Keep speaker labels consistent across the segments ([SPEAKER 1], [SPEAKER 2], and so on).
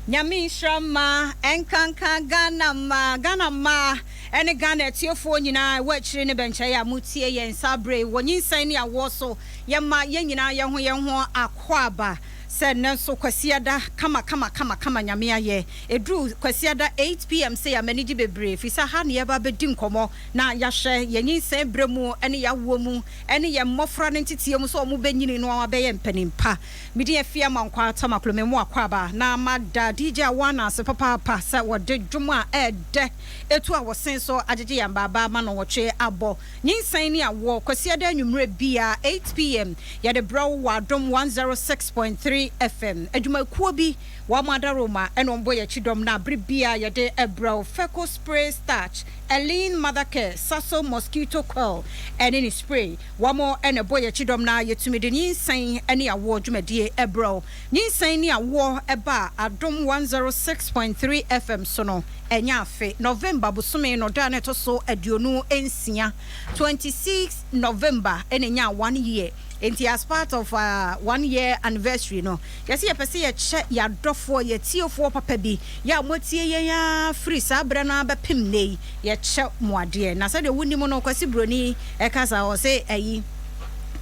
[SPEAKER 1] Nyame nhyira mma ɛnkanka Ghana mma, Ghana mma ɛne Ghana atiefoɔ nyinaa ɛwɔ akyire ne bɛnkyɛe a motie yɛn saa berɛ yi wɔ nyinsɛn ne awoɔ so. Yɛma yɛn nyinaa yɛn ho yɛn ho akwaaba sɛ nnɛ nso Kwasiada kama kama kama kama Nyame ayɛ. Ɛduru Kwasiada 8 PM sei a m'ani gye bebree firi sɛ ha na yɛba abɛdi nkɔmmɔ na yɛahwɛ yɛn nyinsɛn berɛ mu ne yɛn awoɔ mu ne yɛn mmɔfra no nteteɛ mu sɛ wɔbɛnyini na wɔabɛyɛ mpanin pa. Me din Afia Mankwaa Tamaklo, me mo akwaaba na mada DJ Awana ase papaapa sɛ wɔde dwom a ɛɛdɛ ɛtu awɔsen so agyegye yɛn baaba ama nnɔnwɔtwe abɔ. Nyinsɛn ne awoɔ, Kwasiada anwummerɛ biara 8 PM yɛde brɛ wo wɔ Adom 106.3 FM. Adwumakuo bi wɔn adaworoma na wɔn bɔ yɛn akyi dɔm na bere biara yɛde brɛ wo Feco Spray Starch, Elene Mothercare, Saso Mosquito Coil ne ne spray. Wɔn na ɛbɔ yɛn akyi dɔm na yɛtumi de nyinsɛn ne awoɔ dwumadie brɛ wo. Nyinsɛn ne awoɔ ba Adom 106.3 FM so no, ɛnyɛ afe. November bosome no da a na ɛtɔ so 26, 26 November na ɛnyaa one year. Enti as part of our one year anniversary no, yɛse yɛpɛ sɛ yɛkyɛ yɛn adɔfoɔ, yɛn atiefoɔ papa bi, yɛ a moatie yɛn ara firi saa berɛ no ara bɛpem nnɛ yi, yɛkyɛ mo adeɛ. Na sɛdeɛ wonim no, Kwasi Broni ɛka saa, ɔse ayi,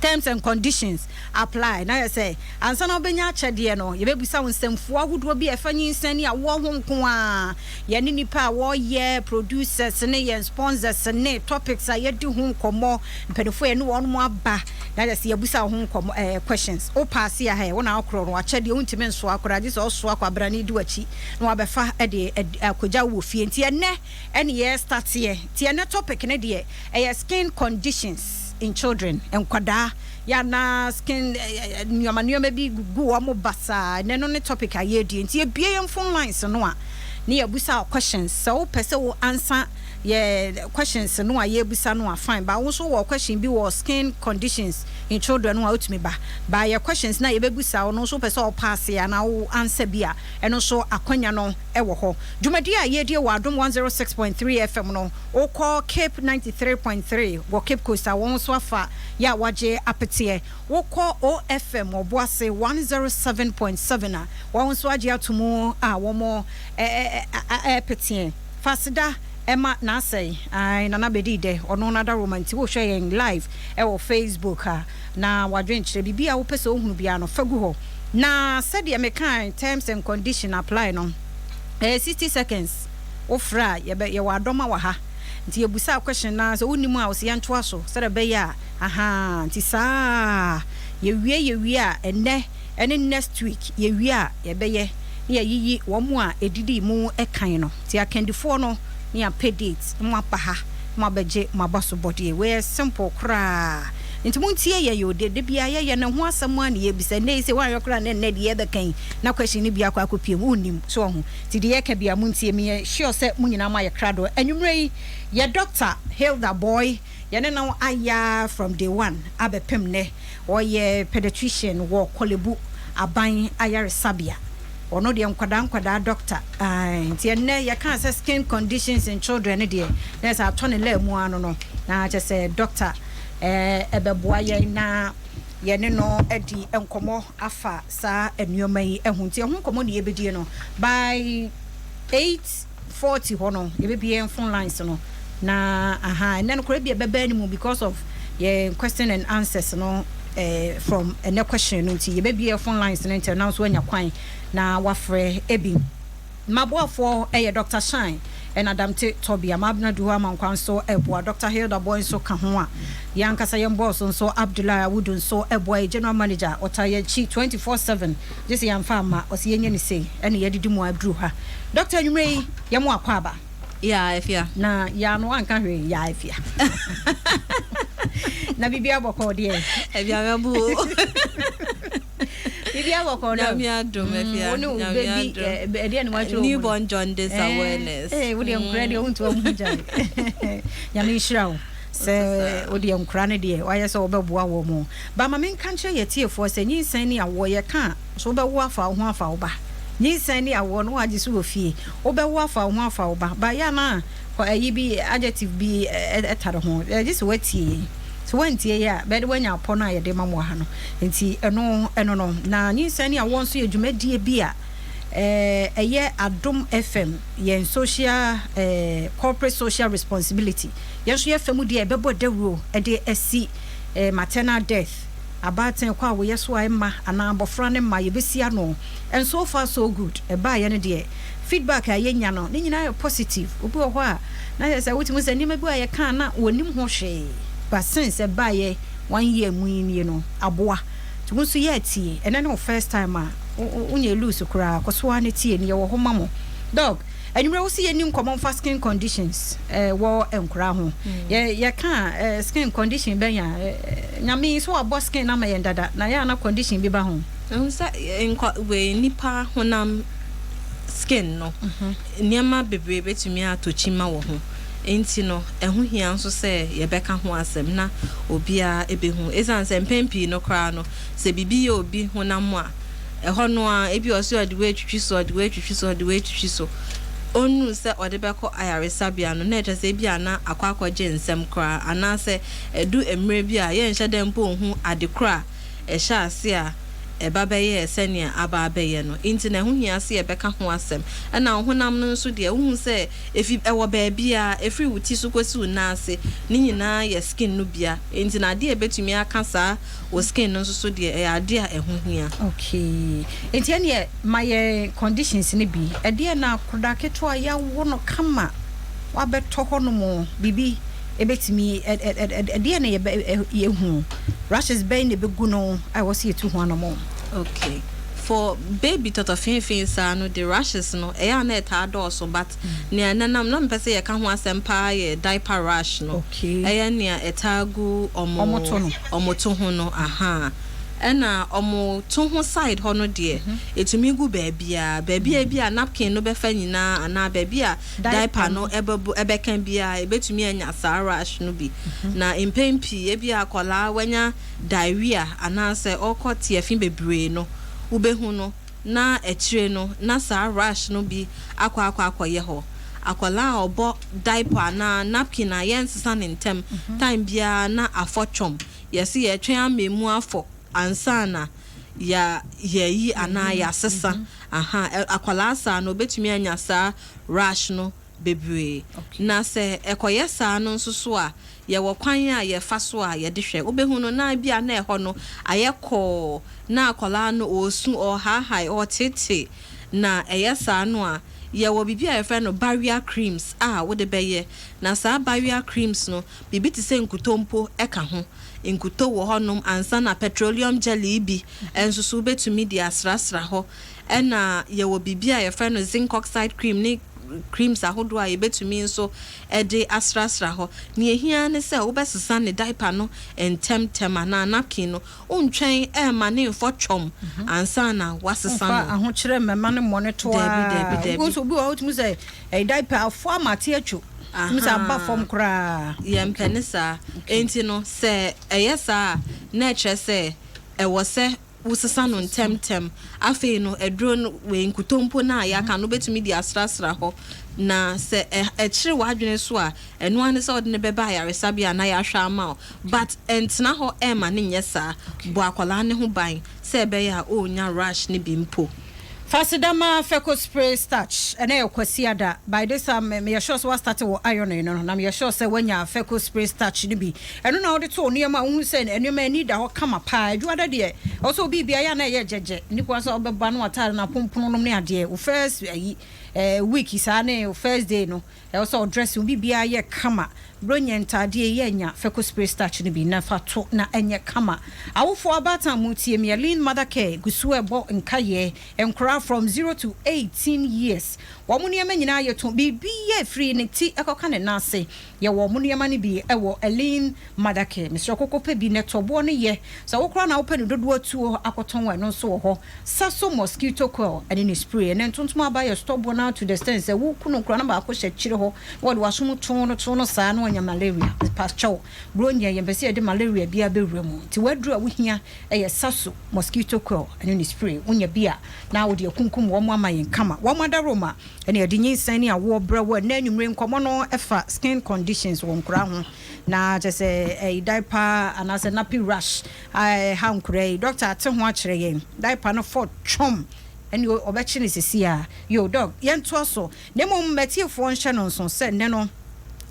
[SPEAKER 1] terms and conditions apply. Na yɛ sɛ, ansa na wobɛnya akyɛdeɛ no, yɛbɛbisa wo nsɛmfua ahodoɔ bi a ɛfa nyinsɛn ne awoɔ ho nko ara. Yɛne nnipa a wɔyɛ producers ne yɛn sponsors ne topics a yɛdi ho nkɔmmɔ, mpanimfoɔ a yɛne wɔn aba, na yɛ sɛ yɛbisa wo ho nkɔmmɔ ɛɛ questions. Wo paase a, hɛ, wo na wokorɔ no, akyɛdeɛ wontumi nsoa koraa, gye sɛ ɔsoa kwabrane di w'akyi na wabɛfa de akɔgya wo wɔ fie. Nti ɛnnɛ ɛne yɛ starteɛ. Nti ɛnnɛ topic no deɛ, ɛyɛ skin conditions in children, nkwadaa yɛ anaa skin nneɛma nneɛma bi gugu wɔn basaa. Ɛnnɛ no ne topic a yɛredie. Nti yɛbue yɛn phone lines no a, ne yɛbusa wo questions. Sɛ wopɛ sɛ wo answer yɛ questions no a yɛrebusa no a, fine. But wo nso wɔ question bi wɔ skin conditions in children no a, wotumi ba. But yɛ questions no a yɛbɛbusa wo no nso wopɛ sɛ wo pass anaa wo answer bi a, ɛno nso akwanya no wɔ hɔ. Dwumadie a yɛredie wɔ Adom 106.3 FM no, wokɔ Cape 93.3 wɔ Cape Coast a, wɔn nso afa yɛ a wɔagye apeteɛ. Wokɔ OFM Ɔboase 107.7 a, wɔn nso agye ato mu a wɔn repeteɛ. Fa aseda ma N'asɛe, ae, Nana Bedi Dɛ, ɔno n'adaworoma nti wohwɛ yɛn live wɔ Facebook a, na w'adwenkyerɛ, biribi a wopɛ sɛ wohunu biara no, fa gu hɔ. Na sɛdeɛ mekae terms and condition apply no, ɛyɛ 60 seconds, wofrɛ a, yɛbɛ, yɛwɔ adɔma wɔ ha, nti yɛbusa question no ara, sɛ wonnim a, wose yɛntoa so, sɛdeɛ ɛbɛyɛ a, ahaa, nti saa ara, yɛwie yɛwie a, ɛnnɛ ɛne next week yɛwie a, yɛbɛyɛ na yɛayiyi wɔn a ɛdidii mu kan no, nti akandifoɔ no ne yɛapɛ date na moaba ha na moabɛgye mo abasobɔdeɛ. Wei yɛ simple koraa nti montie yɛn o, deɛ da biara yɛyɛ no ho asɛm ara na yɛbisa, nnɛ yi sɛ woanhwɛ koraa na nnɛ deɛ yɛbɛka yi na question no bi akɔ akɔpue mu, wonnim, so wahu? Nti deɛ yɛka biara montie, meyɛ sure sɛ mo nyinaa moayɛ krado. Anwummerɛ yi yɛ Doctor Hilda Boy, yɛne no ayɛ ara from day one abɛpem nnɛ. Ɔyɛ pediatrician wɔ Korle-Bu Aban Ayaresabea. Ɔno deɛ nkwadaa nkwadaa doctor ae. Nti ɛnnɛ yɛkaa sɛ skin conditions in children no deɛ na ɛsɛ atɔ ne laa mu ara no no. Na kyerɛ sɛ doctor ɛbɛboa yɛn na yɛne no adi nkɔmmɔ afa saa nneɛma yi ho. Nti ɛho nkɔmmɔ na yɛbɛdie no by 8:40 hɔ no yɛbɛbue yɛn phone lines no na aha ɛnɛ no koraa bi ɛbɛba anim because of yɛn question and answers no eh, from ɛnɛ question no nti yɛbɛbue yɛn phone lines no ntɛm na nso anya kwan na wafrɛ ebi. M'aboafoɔ yɛ Doctor Shine ɛna Damte Tɔbea, M'Abena Duhɔ Amankwa nso boa, Doctor Hilda Boy nso ka ho a yɛn ankasa yɛn boss nso Abdullahi Awudu nso boa yɛ General Manager ɔtaa yɛn akyi 24/7 gye sɛ yɛamfa amma ɔse yɛnyɛ no sei ɛna yɛadidi mu aduru ha. Doctor anwummerɛ yi yɛ mo akwaaba.
[SPEAKER 2] Yaa Afia.
[SPEAKER 1] Na yaa no wanka hwee yaa Afia. Na biribiara bɔkɔɔ deɛ.
[SPEAKER 2] Afia mɛbo o.
[SPEAKER 1] Biribiara bɔkɔɔ dɛ.
[SPEAKER 2] Nyame adom Afia.
[SPEAKER 1] Wo ne wo baby ɛdeɛ ne watwerɛ
[SPEAKER 2] Newborn jaundice awareness.
[SPEAKER 1] Wo deɛ nkora deɛ wontu wɔn ho gyae. Nyame nhyira wo. Sɛ wodeɛ nkora no deɛ wayɛ sɛ wobɛboa wɔ mo ba ma menka nkyerɛ yɛtiefoɔ sɛ nyinsɛn ne awoɔ yɛka a so wobɛwo afa wo ho afa wo ba. Nyinsɛn ne awoɔ no woagye so wɔ fie, wobɛwo afa wo ho afa wo ba ba yɛ ana ayi bi adjective bi ɛtare ho, ɛgye sɛ woatie yɛn. Sɛ woantie yɛ a, bɛde woanya apɔ no a yɛde ma mo ha no. Nti ɛno no na nyinsɛn ne awoɔ nso yɛ dwumadie bi a ɛyɛ Adom FM yɛn social corporate social responsibility. Yɛn nso yɛfa mu deɛ ɛbɛbɔ dawuro de asi maternal death, abaatan kɔ a wɔyɛ so a ɛmma anaa abɔfra no mma yɛbɛsi ano. And so far so good. Ɛbaeɛ no deɛ, feedback a yɛnya no ne nyinaa yɛ positive. Obi wɔ hɔ a na yɛ sɛ wotumi sɛ nneɛma bi a yɛka na wɔnim ho hwee, but since ɛbaeɛ one year mu yi nie no, aboa. Nti wo nso yɛ atie ɛnɛ ne wo first time a wonyɛ loose koraa, kɔ so ara ne tie ne yɛwɔ hɔ ma mo. Doc, anwummerɛ wo sɛ yɛni nkɔmmɔ mfa skin conditions wɔ nkoraa ho. Yɛka skin condition bɛn a Nyame so wabɔ skin ama yɛn dada na yɛ ana condition bi ba ho?
[SPEAKER 2] Ɛhu sɛ nkɔ wei nipa honam skin no, nneɛma bebree bɛtumi atɔ kyima wɔ ho, nti no ɛho hia nso sɛ yɛbɛka ho asɛm na obiara ɛbɛhu, ɛsiane sɛ mpɛn pii no koraa no, sɛ biribi yɛ obi honam a ɛhɔ no a, ebi ɔsɛ ɔde wei twitwi so, ɔde wei twitwi so, ɔde wei twitwi so, ɔnnu sɛ ɔde bɛkɔ ayaresabea no, na ɛkyerɛ sɛ ebi ana akɔ akɔgye nsɛm koraa, anaasɛ ɛdu mmerɛ bi a yɛnhyɛ dɛ mpo nhu ade koro a ɛhyɛ ase a ɛba bɛyɛ sɛnea aba abɛyɛ no. Nti na ɛho hia sɛ yɛbɛka ho asɛm. Ɛna honam no nso deɛ, wohu sɛ efi ɛwɔ baabi a efiri wo ti so kɔsi wo nan ase ne nyinaa yɛ skin no bia, nti na adeɛ a ebɛtumi aka saa wɔ skin no nso so deɛ, ɛyɛ adeɛ a ɛho hia.
[SPEAKER 1] Okay, nti ɛneɛ ma yɛ conditions no bi. Ɛdeɛ na akwadaa ketewa yɛawo no kama wabɛtɔ hɔ nom, biribi ɛbɛtumi ɛdeɛ na yɛbɛ yɛhu rashes bɛn na ɛbɛgu no a ɛwɔ sɛ yɛtu ho anamɔ?
[SPEAKER 2] Okay, for baby tɔtɔfeefee saa no de, rashes no ɛyɛ a na ɛtaa dɔɔso, but nea nenam na mpɛ sɛ yɛka ho asɛm paa yɛ diaper rash no. Ɛyɛ nea ɛtaa gu ɔmo
[SPEAKER 1] ɔmo to no.
[SPEAKER 2] Ɔmo to ho no aha, ɛna ɔmo to ho side hɔ no deɛ, ɛtumi gu baabiara, baabi a bi a napkin no bɛfa nyinaa anaa baabi a diaper no ɛbɛbu ɛbɛka biara, ɛbɛtumi anya saa rash no bi. Na mpɛn pii ebi a akwadaa wanya diarrhea anaasɛ ɔkɔ tiafi bebree no, wobɛhu no na akyire no na saa rash no bi akɔ akɔyɛ hɔ. Akwadaa a ɔbɔ diaper anaa napkin a yɛnsesa ne ntɛm time biara na afɔ twɔm, yɛsi yɛtwɛn ama emu afɔ ansa na ya yɛyi anaa yɛasesa aha, akwadaa saa no obetumi anya saa rash no bebree. Na sɛ ɛkɔyɛ saa no nso so a, yɛwɔ kwan a yɛfa so a yɛde hwɛ. Wobɛhu no na bi a na ɛhɔ no ayɛ kɔɔ na akwadaa no ɔresu, ɔrehahae, ɔretete. Na ɛyɛ saa no a, yɛwɔ biribi a yɛfrɛ no barrier creams a wode bɛyɛ. Na saa barrier creams no, biribi te sɛ nkuto mpo ɛka ho, nkuto wɔ hɔnom ansa na petroleum jelly bi ɛnso so wobɛtumi de asrasra hɔ. Ɛna yɛwɔ biribi a yɛfrɛ no zinc oxide cream ne creams ahodoɔ a yɛbɛtumi nso ɛde asrasra hɔ. Nea ehia ne sɛ wobɛsesa ne diaper no ntɛmtɛm anaa napkin no, wontwɛn ɛɛma ne mfɔ twɔm ansa na wasesa
[SPEAKER 1] mfa
[SPEAKER 2] no.
[SPEAKER 1] Ahokyerɛ mmɛma no mmɔ ne to.
[SPEAKER 2] Dabi, dabi, dabi.
[SPEAKER 1] Wo nso obi wɔ hɔ, wotumi sɛ ɛyɛ diaper afɔ ama ate atwo, tumi sɛ aba fam koraa.
[SPEAKER 2] Yɛmpɛ ne saa. Enti no sɛ ɛyɛ saa a, na ɛkyerɛ sɛ ɛwɔ sɛ wosesa no ntɛmtɛm. Afei no aduro no wei, nkutompo no a yɛaka no, wobɛtumi de asrasra hɔ. Na sɛ ɛkyere w'adwene so a, ɛno ara ne sɛ wode no bɛba ayaresabea na yɛahwɛ ama wo, but ɛntena hɔ ɛma ne nyɛ saa. Bɔ akwadaa ne ho ban sɛ ɛbɛyɛ a ɔnya rash ne bi mpo.
[SPEAKER 1] Fasidama Fɛco Spray Starch. Ɛnɛ yɛ Kwasiada. By this time meyɛ sure sɛ wastart wɔ iron no, na meyɛ sure sɛ woanya Fɛco Spray Starch no bi. Ɛno na wode to nneɛma a wohu sɛ nneɛma ani da hɔ kama paa. Adwuada deɛ, ɛwɔ sɛ obi bia yɛ a na ɛyɛ gyɛgyɛ ne kwan sɛ wobɛba no atare no apompono nom ne adeɛ. Wo first ayi week saa ne wo first day no, ɛwɔ sɛ ɔdress wo biribiara yɛ kama. Bronya ntaadeɛ yɛ anya Fɛco Spray Starch no bi na fa to na ɛnyɛ kama. Awofoɔ, abaatan mu tie Mielin Mother Care gu so ɛbɔ nkayɛ nkoraa from 0 to 18 years. Wɔn nneɛma nyinaa yɛ to biribi yɛ firi ne ti ɛkɔka ne nan ase. Yɛwɔ ɔmo nneɛma no bi ɛwɔ Elin Mothercare. Mesrɛ, koko pɛ bi na tɔboɔ no yɛ sɛ wo koraa na wopɛ no dodoɔ atuo akɔtɔn wɔ ɛno nso wɔ hɔ. Saso mosquito coil ɛne ne spray, ɛnɛ ntontom aba yɛ stubborn now to the extent sɛ woku no nkora no baako hyɛ kyire hɔ na wɔde wasom too no too no saa na wanya malaria. Pakyɛw, buronya yɛmpɛ sɛ yɛde malaria biara bɛwura mu, nti waduru a wohia ɛyɛ Saso mosquito coil ɛne ne spray. Wonya bi a na wode akunkum wɔn ama yɛn kama. Wɔn adaroma ɛne yɛde nyinsɛn ne awoɔ brɛ wɔ. Ɛnɛ anwummere nkɔmmɔ no ɛfa skin conditions wɔ nkora ho, na kyɛ sɛ ɛyi diaper anaasɛ nappy rash ɛha nkora yi. Doctor ate ho akyerɛ yɛn, diaper no fɔ twɔm ɛne ɔbɛkye ne sisi a yo. Doc, yɛntoa so, na mmom mmatiefoɔ nhyɛ no nso sɛ nnɛ no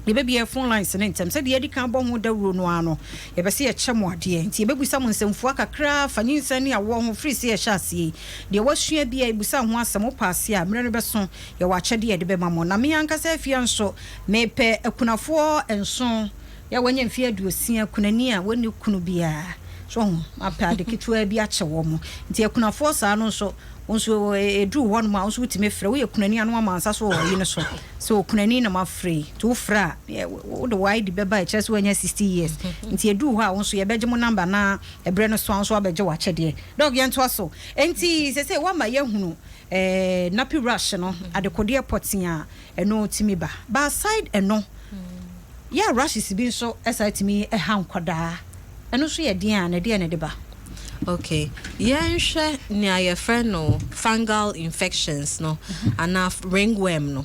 [SPEAKER 1] yɛbɛbie phone lines ne ntɛm sɛdeɛ yɛdi kan bɔ ho dawuro no ara no. Yɛbɛ sɛ yɛkyɛ mo adeɛ, nti yɛbɛbusa mo nsɛmfua kakra fa nyinsɛn ne awoɔ ho firi sɛ yɛhyɛ aseɛ yi. Deɛ wasua bi a yɛbusa ho asɛm, wopɛ ase a, mmerɛ no bɛso, yɛwɔ akyɛdeɛ yɛde bɛma mo. Na me ankasa afia nso mepɛ akunafoɔ 7 yɛ wɔnyɛ mfeɛ 60, kunani a wɔnni kunu biara so ho, mapɛ ade ketewa bi akyɛ wɔ mo. Nti akunafoɔ saa no nso, wo nso ɛduru hɔ nom a, wo nso wotumi frɛ. Woyɛ kunani a, no ama nsa so wɔ yi no so sɛ okunani na mafrɛ yi. Nti wofrɛ a, wode wo ID bɛba a ɛkyerɛ sɛ woanya 60 years. Nti ɛduru hɔ a, wo nso yɛbɛgye mo number na ɛberɛ no so a, wo nso wabɛgye w'akyɛdeɛ. Doc, yɛntoa so. Enti sɛ woama yɛahunu nappy rash no, adekodeɛ pɔten a ɛno tumi ba, but aside ɛno yɛ rashes bi nso ɛsa tumi ɛha nkwadaa, ɛno nso yɛ deɛn a na ɛdeɛ na ɛde ba?
[SPEAKER 2] Okay, yɛnhwɛ nea yɛfrɛ no fungal infections no anaa ringworm no.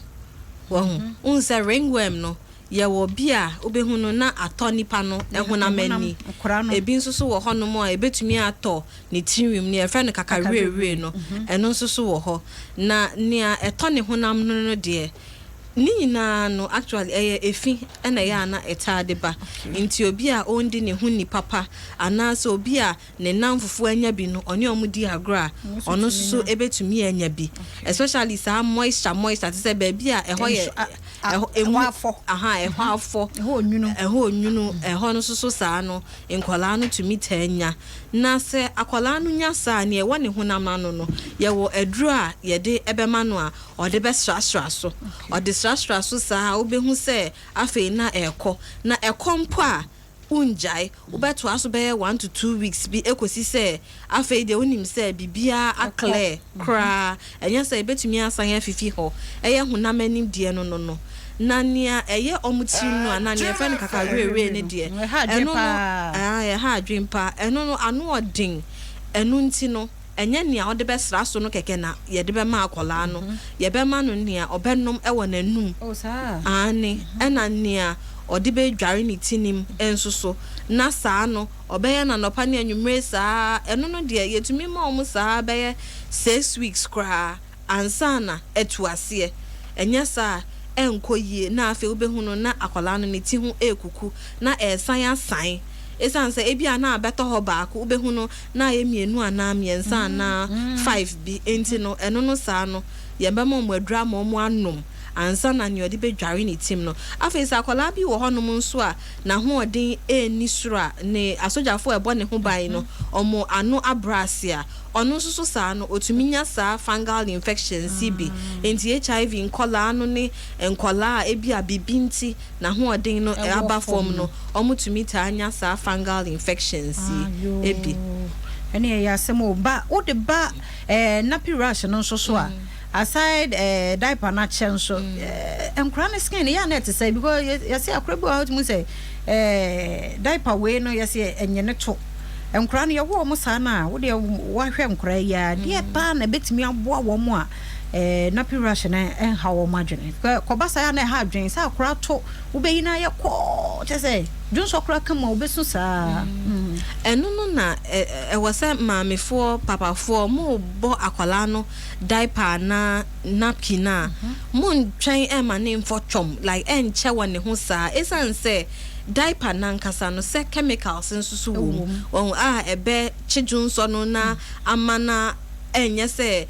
[SPEAKER 2] Wɔho wohu sɛ ringworm no, yɛwɔ bi a wobɛhu no na atɔ nipa no ɛhonam ani.
[SPEAKER 1] Nkwadaa no.
[SPEAKER 2] Ebi nso so wɔ hɔnom a ebɛtumi atɔ ne tirinwi mu, nea yɛfrɛ no kakawerɛwerɛ no. Ɛno nso so wɔ hɔ. Na nea ɛtɔ ne honam no deɛ, ne nyinaa no actually ɛyɛ efi ɛna ɛyɛ ana ɛtaa de ba. Nti obi a ɔndi ne ho ni papa anaasɛ obi a ne nan fufuo anya bi no, ɔne ɔmo di agorɔ a, ɔno nso so ebetumi anya bi, especially saa moisture te sɛ baabi a ɛhɔ yɛ ɛhɔ emu
[SPEAKER 1] ɛhɔ afɔ.
[SPEAKER 2] Aha, ɛhɔ afɔ.
[SPEAKER 1] Ɛhɔ onwunu.
[SPEAKER 2] Ɛhɔ onwunu ɛhɔ no nso so saa no, nkɔlaa no tumi taa nya. Na sɛ akɔlaa no nya saa, nea ɛwɔ ne honam ano no, yɛwɔ aduro a yɛde ɛbɛma no a ɔde bɛsrasra so. Ɔde srasra so saa a, wobɛhu sɛ afei na ɛkɔ. Na ɛkɔ mpo a, wongyae, wobɛtoa so bɛyɛ 1 to 2 weeks bi ekosi sɛ afei deɛ wonim sɛ biribiara aclear koraa. Ɛnyɛ sɛ ebɛtumi asan afifi hɔ. Ɛyɛ honam anim deɛ no. Na nea ɛyɛ ɔmo tirim no anaa nea yɛfrɛ no kakawerɛwerɛ ne deɛ,
[SPEAKER 1] ɛha adwene
[SPEAKER 2] ɛno no
[SPEAKER 1] paa.
[SPEAKER 2] Ah, ɛha adwene paa. Ɛno no ano ɔden. Ɛno nti no, ɛnyɛ nea ɔde bɛsra so no kɛkɛ na yɛde bɛma akɔlaa no. Yɛbɛma no nea ɔbɛnom ɛwɔ n'anum.
[SPEAKER 1] Oh, saa.
[SPEAKER 2] Aane, ɛna nea ɔde bɛdware ne tinim nso so. Na saa no ɔbɛyɛ na nɔpa ne anwummere saa. Ɛno no deɛ, yɛtumi ma ɔmo saa bɛyɛ 6 weeks koraa ansa na ɛtu aseɛ. Ɛnyɛ saa, ɛnkɔ yie. Na afei wobɛhu no na akwadaa no ne ti ho ekuku na ɛsan asan, ɛsiane sɛ ebi a na abɛtɔ hɔ baako, wobɛhu no na ayɛ mmienu anaa mmiɛnsa anaa five bi. Nti no, ɛno no saa no, yɛbɛma ɔmo aduru ama ɔmo anom ansa na nea ɔde bɛdware ne tim no. Afei sɛ akwadaa bi wɔ hɔnom nso a n'ahoɔden ɛnni soro a ne asogyafoɔ a ɛbɔ ne ho ban no ɔmo ano abrɛ ase a, ɔno nso so saa no otumi nya saa fungal infections yi bi. Nti HIV nkɔlaa no ne nkɔlaa a ebi a bibi nti n'ahoɔden no
[SPEAKER 1] ɛwɔ
[SPEAKER 2] aba
[SPEAKER 1] fam
[SPEAKER 2] fam no, ɔmo tumi taa nya saa fungal infections yi ebi.
[SPEAKER 1] Ɛne ɛyɛ asɛm o. Ba wode ba nappy rash no nso so a, aside diaper no akyɛ nso, nkwaraa no skin yɛ a na ɛte sɛ, because yɛsɛ akora bi wɔ hɔ, wotumi sɛ diaper wei no yɛsɛ ɛnyɛ ne to. Nkwaraa no yɛwɔ wɔn saa no a, wode wahwɛ nkwaraa yi a, deɛ paa na ɛbɛtumi aboa wɔn a nappy rash no ɛnha wɔn adwene. Kɔba saa a na ɛha adwene sɛ akora to wobɛyi no ayɛ kɔɔ, kyɛ sɛ dwonsɔ koraa ka mu a wobɛsu saa.
[SPEAKER 2] Ɛno no na ɛwɔ sɛ maamefoɔ, papafoɔ, mo bɔ akwadaa no diaper anaa napkin a, mo ntwɛn ɛma ne mfɔ twɔm, like ɛnkyɛ wɔ ne ho saa, ɛsiane sɛ diaper nankasa no sɛ chemicals nso so wɔ mu.
[SPEAKER 1] Ɛwɔ mu.
[SPEAKER 2] Wɔn a ɛbɛ kye dwonsɔ no na ama na ɛnyɛ sɛ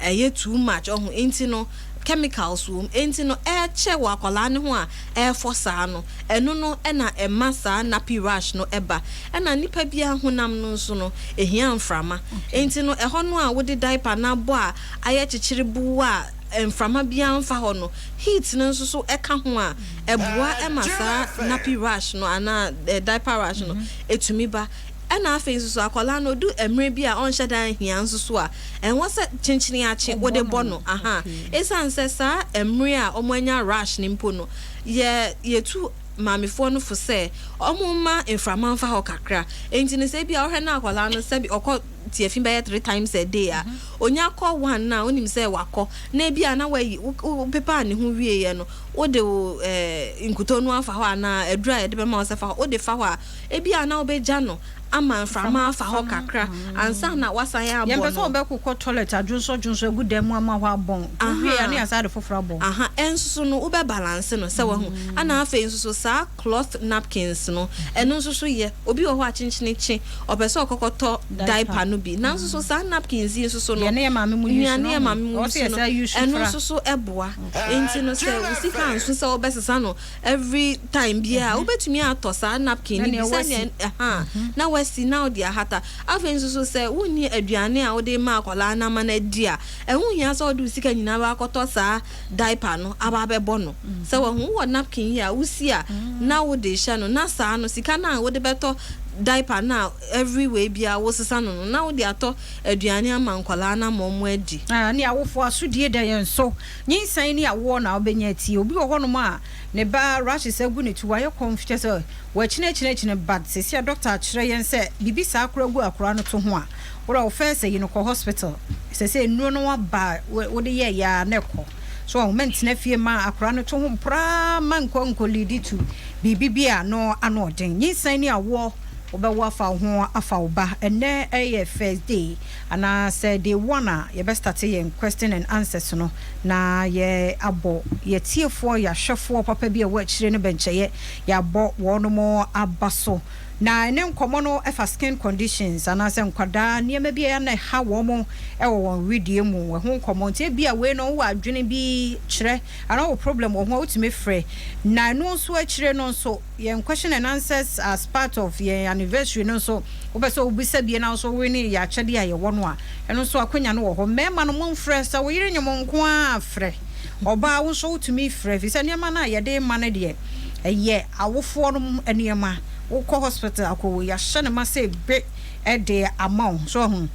[SPEAKER 2] ɛyɛ too much ɔho. Nti no chemicals wɔ mu, nti no ɛkyɛ wɔ akwadaa no ho a ɛɛfɔ saa no, ɛno no ɛna ɛma saa nappy rash no ɛba. Ɛna nipa biara honam no nso no ehia mframa, nti no ɛhɔ no a wode diaper no abɔ a ayɛ kyekyere bu a. mframa biara mfa hɔ no, heat no nso so ɛka ho a, ɛboa ɛma saa nappy rash no anaa diaper rash no ɛtumi ba. Ɛna afei nso so, akwadaa no odu mmerɛ bi a ɔnhyɛ dan hia nso so a, ɛnwɔ sɛ kyenkyene akye wode bɔ no aha, ɛsiane sɛ saa mmerɛ a ɔmo anya rash ne mpo no, yɛ yɛtu maamefoɔ no fo sɛ ɔmo ma mframa mfa hɔ kakra. Nti no, sɛ ebi a ɔhwɛ na akwadaa no sɛbi ɔkɔ tiafi bɛyɛ three times a day a, onya kɔ one na onim sɛ wakɔ, na ebi a na wayi wo pepa ne ho wie yɛ no, wode wo nkuto no afa hɔ anaa aduru a yɛde bɛma wo sɛ fa hɔ, wode fa hɔ a, ebi a na wobɛgya no ama mframa afa hɔ kakra ansa na wasan abɔ
[SPEAKER 1] no. Yɛmpɛ sɛ
[SPEAKER 2] no.
[SPEAKER 1] Wobɛkokɔ toilet adwonsɔ dwonsɔ agu dan mu ama hɔ abɔn. Wowie a, ne yɛasa de foforɔ abɔn.
[SPEAKER 2] Aha, ɛnso so no, wobɛ balance no sɛ wahu. Ana afei nso so, saa cloth napkins no, ɛno nso so yɛ. Obi wɔ hɔ a kyenkyene kye, ɔpɛ sɛ ɔkɔkɔtɔ diaper no bi, nanso so saa napkins yi nso so no,
[SPEAKER 1] Deɛ ne yɛ maame mu use
[SPEAKER 2] nea
[SPEAKER 1] no,
[SPEAKER 2] ne yɛ maame mu
[SPEAKER 1] ɔwɔ
[SPEAKER 2] use
[SPEAKER 1] sɛ
[SPEAKER 2] no,
[SPEAKER 1] yɛsɛ use
[SPEAKER 2] ɛno
[SPEAKER 1] fra.
[SPEAKER 2] nso so ɛboa. Nti no, sɛ wo sika nso sɛ wobɛsesa no every time biara, wobɛtumi atɔ saa napkin
[SPEAKER 1] Na
[SPEAKER 2] no bi
[SPEAKER 1] nea
[SPEAKER 2] sɛnea
[SPEAKER 1] wasi.
[SPEAKER 2] Ɛha na wasi na wode ahata. Afei nso so, sɛ wonni aduane a wode ma akwadaa no ama no adi a, ɛho hia sɛ wode wo sika nyinaa baakɔtɔ saa diaper no aba abɛbɔ no. Sɛ wahu wowɔ napkin yi a wosi a na wode hyɛ no, na saa no sika no a wode bɛtɔ diaper no a every way biara wosesa no, na wode atɔ aduane ama nkwadaa no ama ɔmo adi.
[SPEAKER 1] Ah, ne awofoɔ asodie da yɛn so. Nyinsɛn ne awoɔ na wobɛnya tie. Obi wɔ hɔnom a ne ba rashes agu ne ti, wayɛ kɔm kyɛ sɛ wakyinakyinakyina, but seesei a doctor akyerɛ yɛn sɛ biribi saa kora gu akora no to ho a, wora wo first ayi no, kɔ hospital. Sɛ nnuro no aba, wode yɛ yɛ a na ɛkɔ so a, mɛntena fie ma akora no to ho mporaa ma nkɔ lead to biribi bi a no ano ɔden. Nyinsɛn ne awoɔ, wobɛwo afa wo ho, afa wo ba. Ɛnɛ ɛyɛ first day anaasɛ day one a yɛbɛ start yɛn question and answers no, na yɛ abɔ yɛtiefoɔ, yɛahwɛfoɔ papa bi a ɛwɔ akyire no bɛnkyɛyɛ, yɛabɔ wɔn aba so. Na ɛne nkɔmmɔ no ɛfa skin conditions anaasɛ nkwadaa nneɛma bi a ɛna ɛha wɔn ɛwɔ wɔn wedeɛ mu ɛho nkɔmmɔ. Nti ebi a wei no, wowɔ adwene bi kyerɛ anaa wɔ problem wɔ ho a, wotumi frɛ. Na ɛno nso akyire no nso, yɛn question and answers as part of yɛn anniversary no nso, wopɛ sɛ wobisa bie na nso wo ne yɛ akyɛdeɛ a yɛwɔ no a, ɛno nso akwanya no wɔ hɔ. Mmarima no, momfrɛ. Sɛ wo yere nyom nko a, frɛ. Ɔbaa, wo nso wotumi frɛ, firi sɛ nneɛma no a yɛde ma no deɛ, ɛyɛ awofoɔ no nneɛma. Wokɔ hospital akɔwɔ, yɛahyɛ ne ma sɛ be ɛde ama wo so ɔho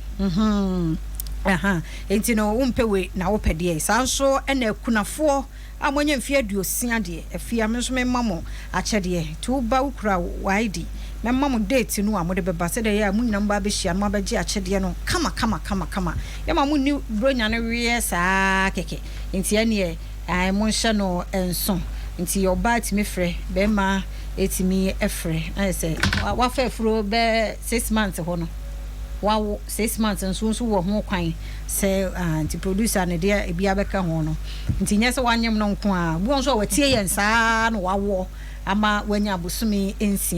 [SPEAKER 1] aha. Nti no, wompɛ wei na wopɛ deɛ saa nso. Ɛna akunafoɔ a moanya mfeɛ 60 deɛ, afia me nso mema mo akyɛdeɛ. Nti woba, wokura wo ID, mɛma mo date no a mode bɛba, sɛdeɛ ɛyɛ a mo nyinaa mo ba bɛhyia no, moabɛgye akyɛdeɛ no kama kama kama kama. Yɛma mo nni buronya no weɛ saa kɛkɛ. Nti ɛneɛ ɛɛ monhyɛ no nso. Nti ɔbaa tumi frɛ, bɛrima ɛtumi frɛ. Na yɛ sɛ wafa afuro bɛɛ 6 months hɔ no, wawo 6 months nso wɔ ho kwan sɛ ah, nti producer ne deɛ ebi abɛka ho no. Nti nyɛ sɛ wanyem no nko a, bi wɔn nso a watie yɛn saa na wawoɔ ama wanya abosome 6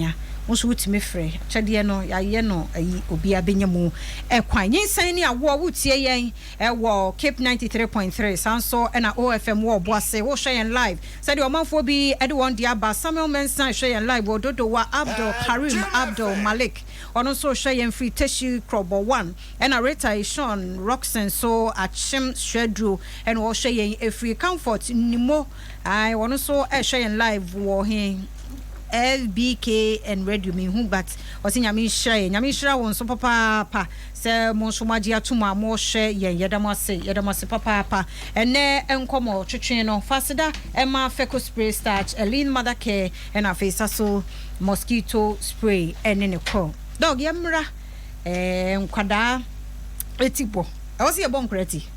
[SPEAKER 1] nso, wotumi frɛ. Akyɛdeɛ no, yɛayɛ no ayi, obiara bɛnya mu ɛkwan. Nyinsɛn ne awoɔ, wotie yɛn ɛwɔ Cape 93.3, saa nso ɛna OFM wɔ Ɔboase. Wohwɛ yɛn live sɛdeɛ ɔmanfoɔ bi ɛde wɔn de aba. Samuel Mensah hwɛ yɛn live wɔ Dodowa. Abdul Karim Abdul Malik, ɔno nso hwɛ yɛn firi Teshi Krɔbɔ 1. Ɛna Rita Sean Roxon so akyem Hwɛduro, ɛna ɔhwɛ yɛn ɛfiri Comfort Nimo. Ae, ɔno nso ɛhwɛ yɛn live wɔ he LBK and radio mehu, but ɔsɛ Nyame nhyira yɛn. Nyame nhyira wo nso papaapa sɛ mo nso moagye atom a mohwɛ yɛn. Yɛda mo ase, yɛda mo ase papaapa. Ɛnɛ nkɔmmɔ twetwe no, faseda ɛma Feco spray starch, Elin mother care, ɛna afei sa so mosquito spray ɛne ne korɔ. Doc, yɛmmra nkwadaa eti bɔ. Ɛwɔ sɛ yɛbɔ nkwadaa ti?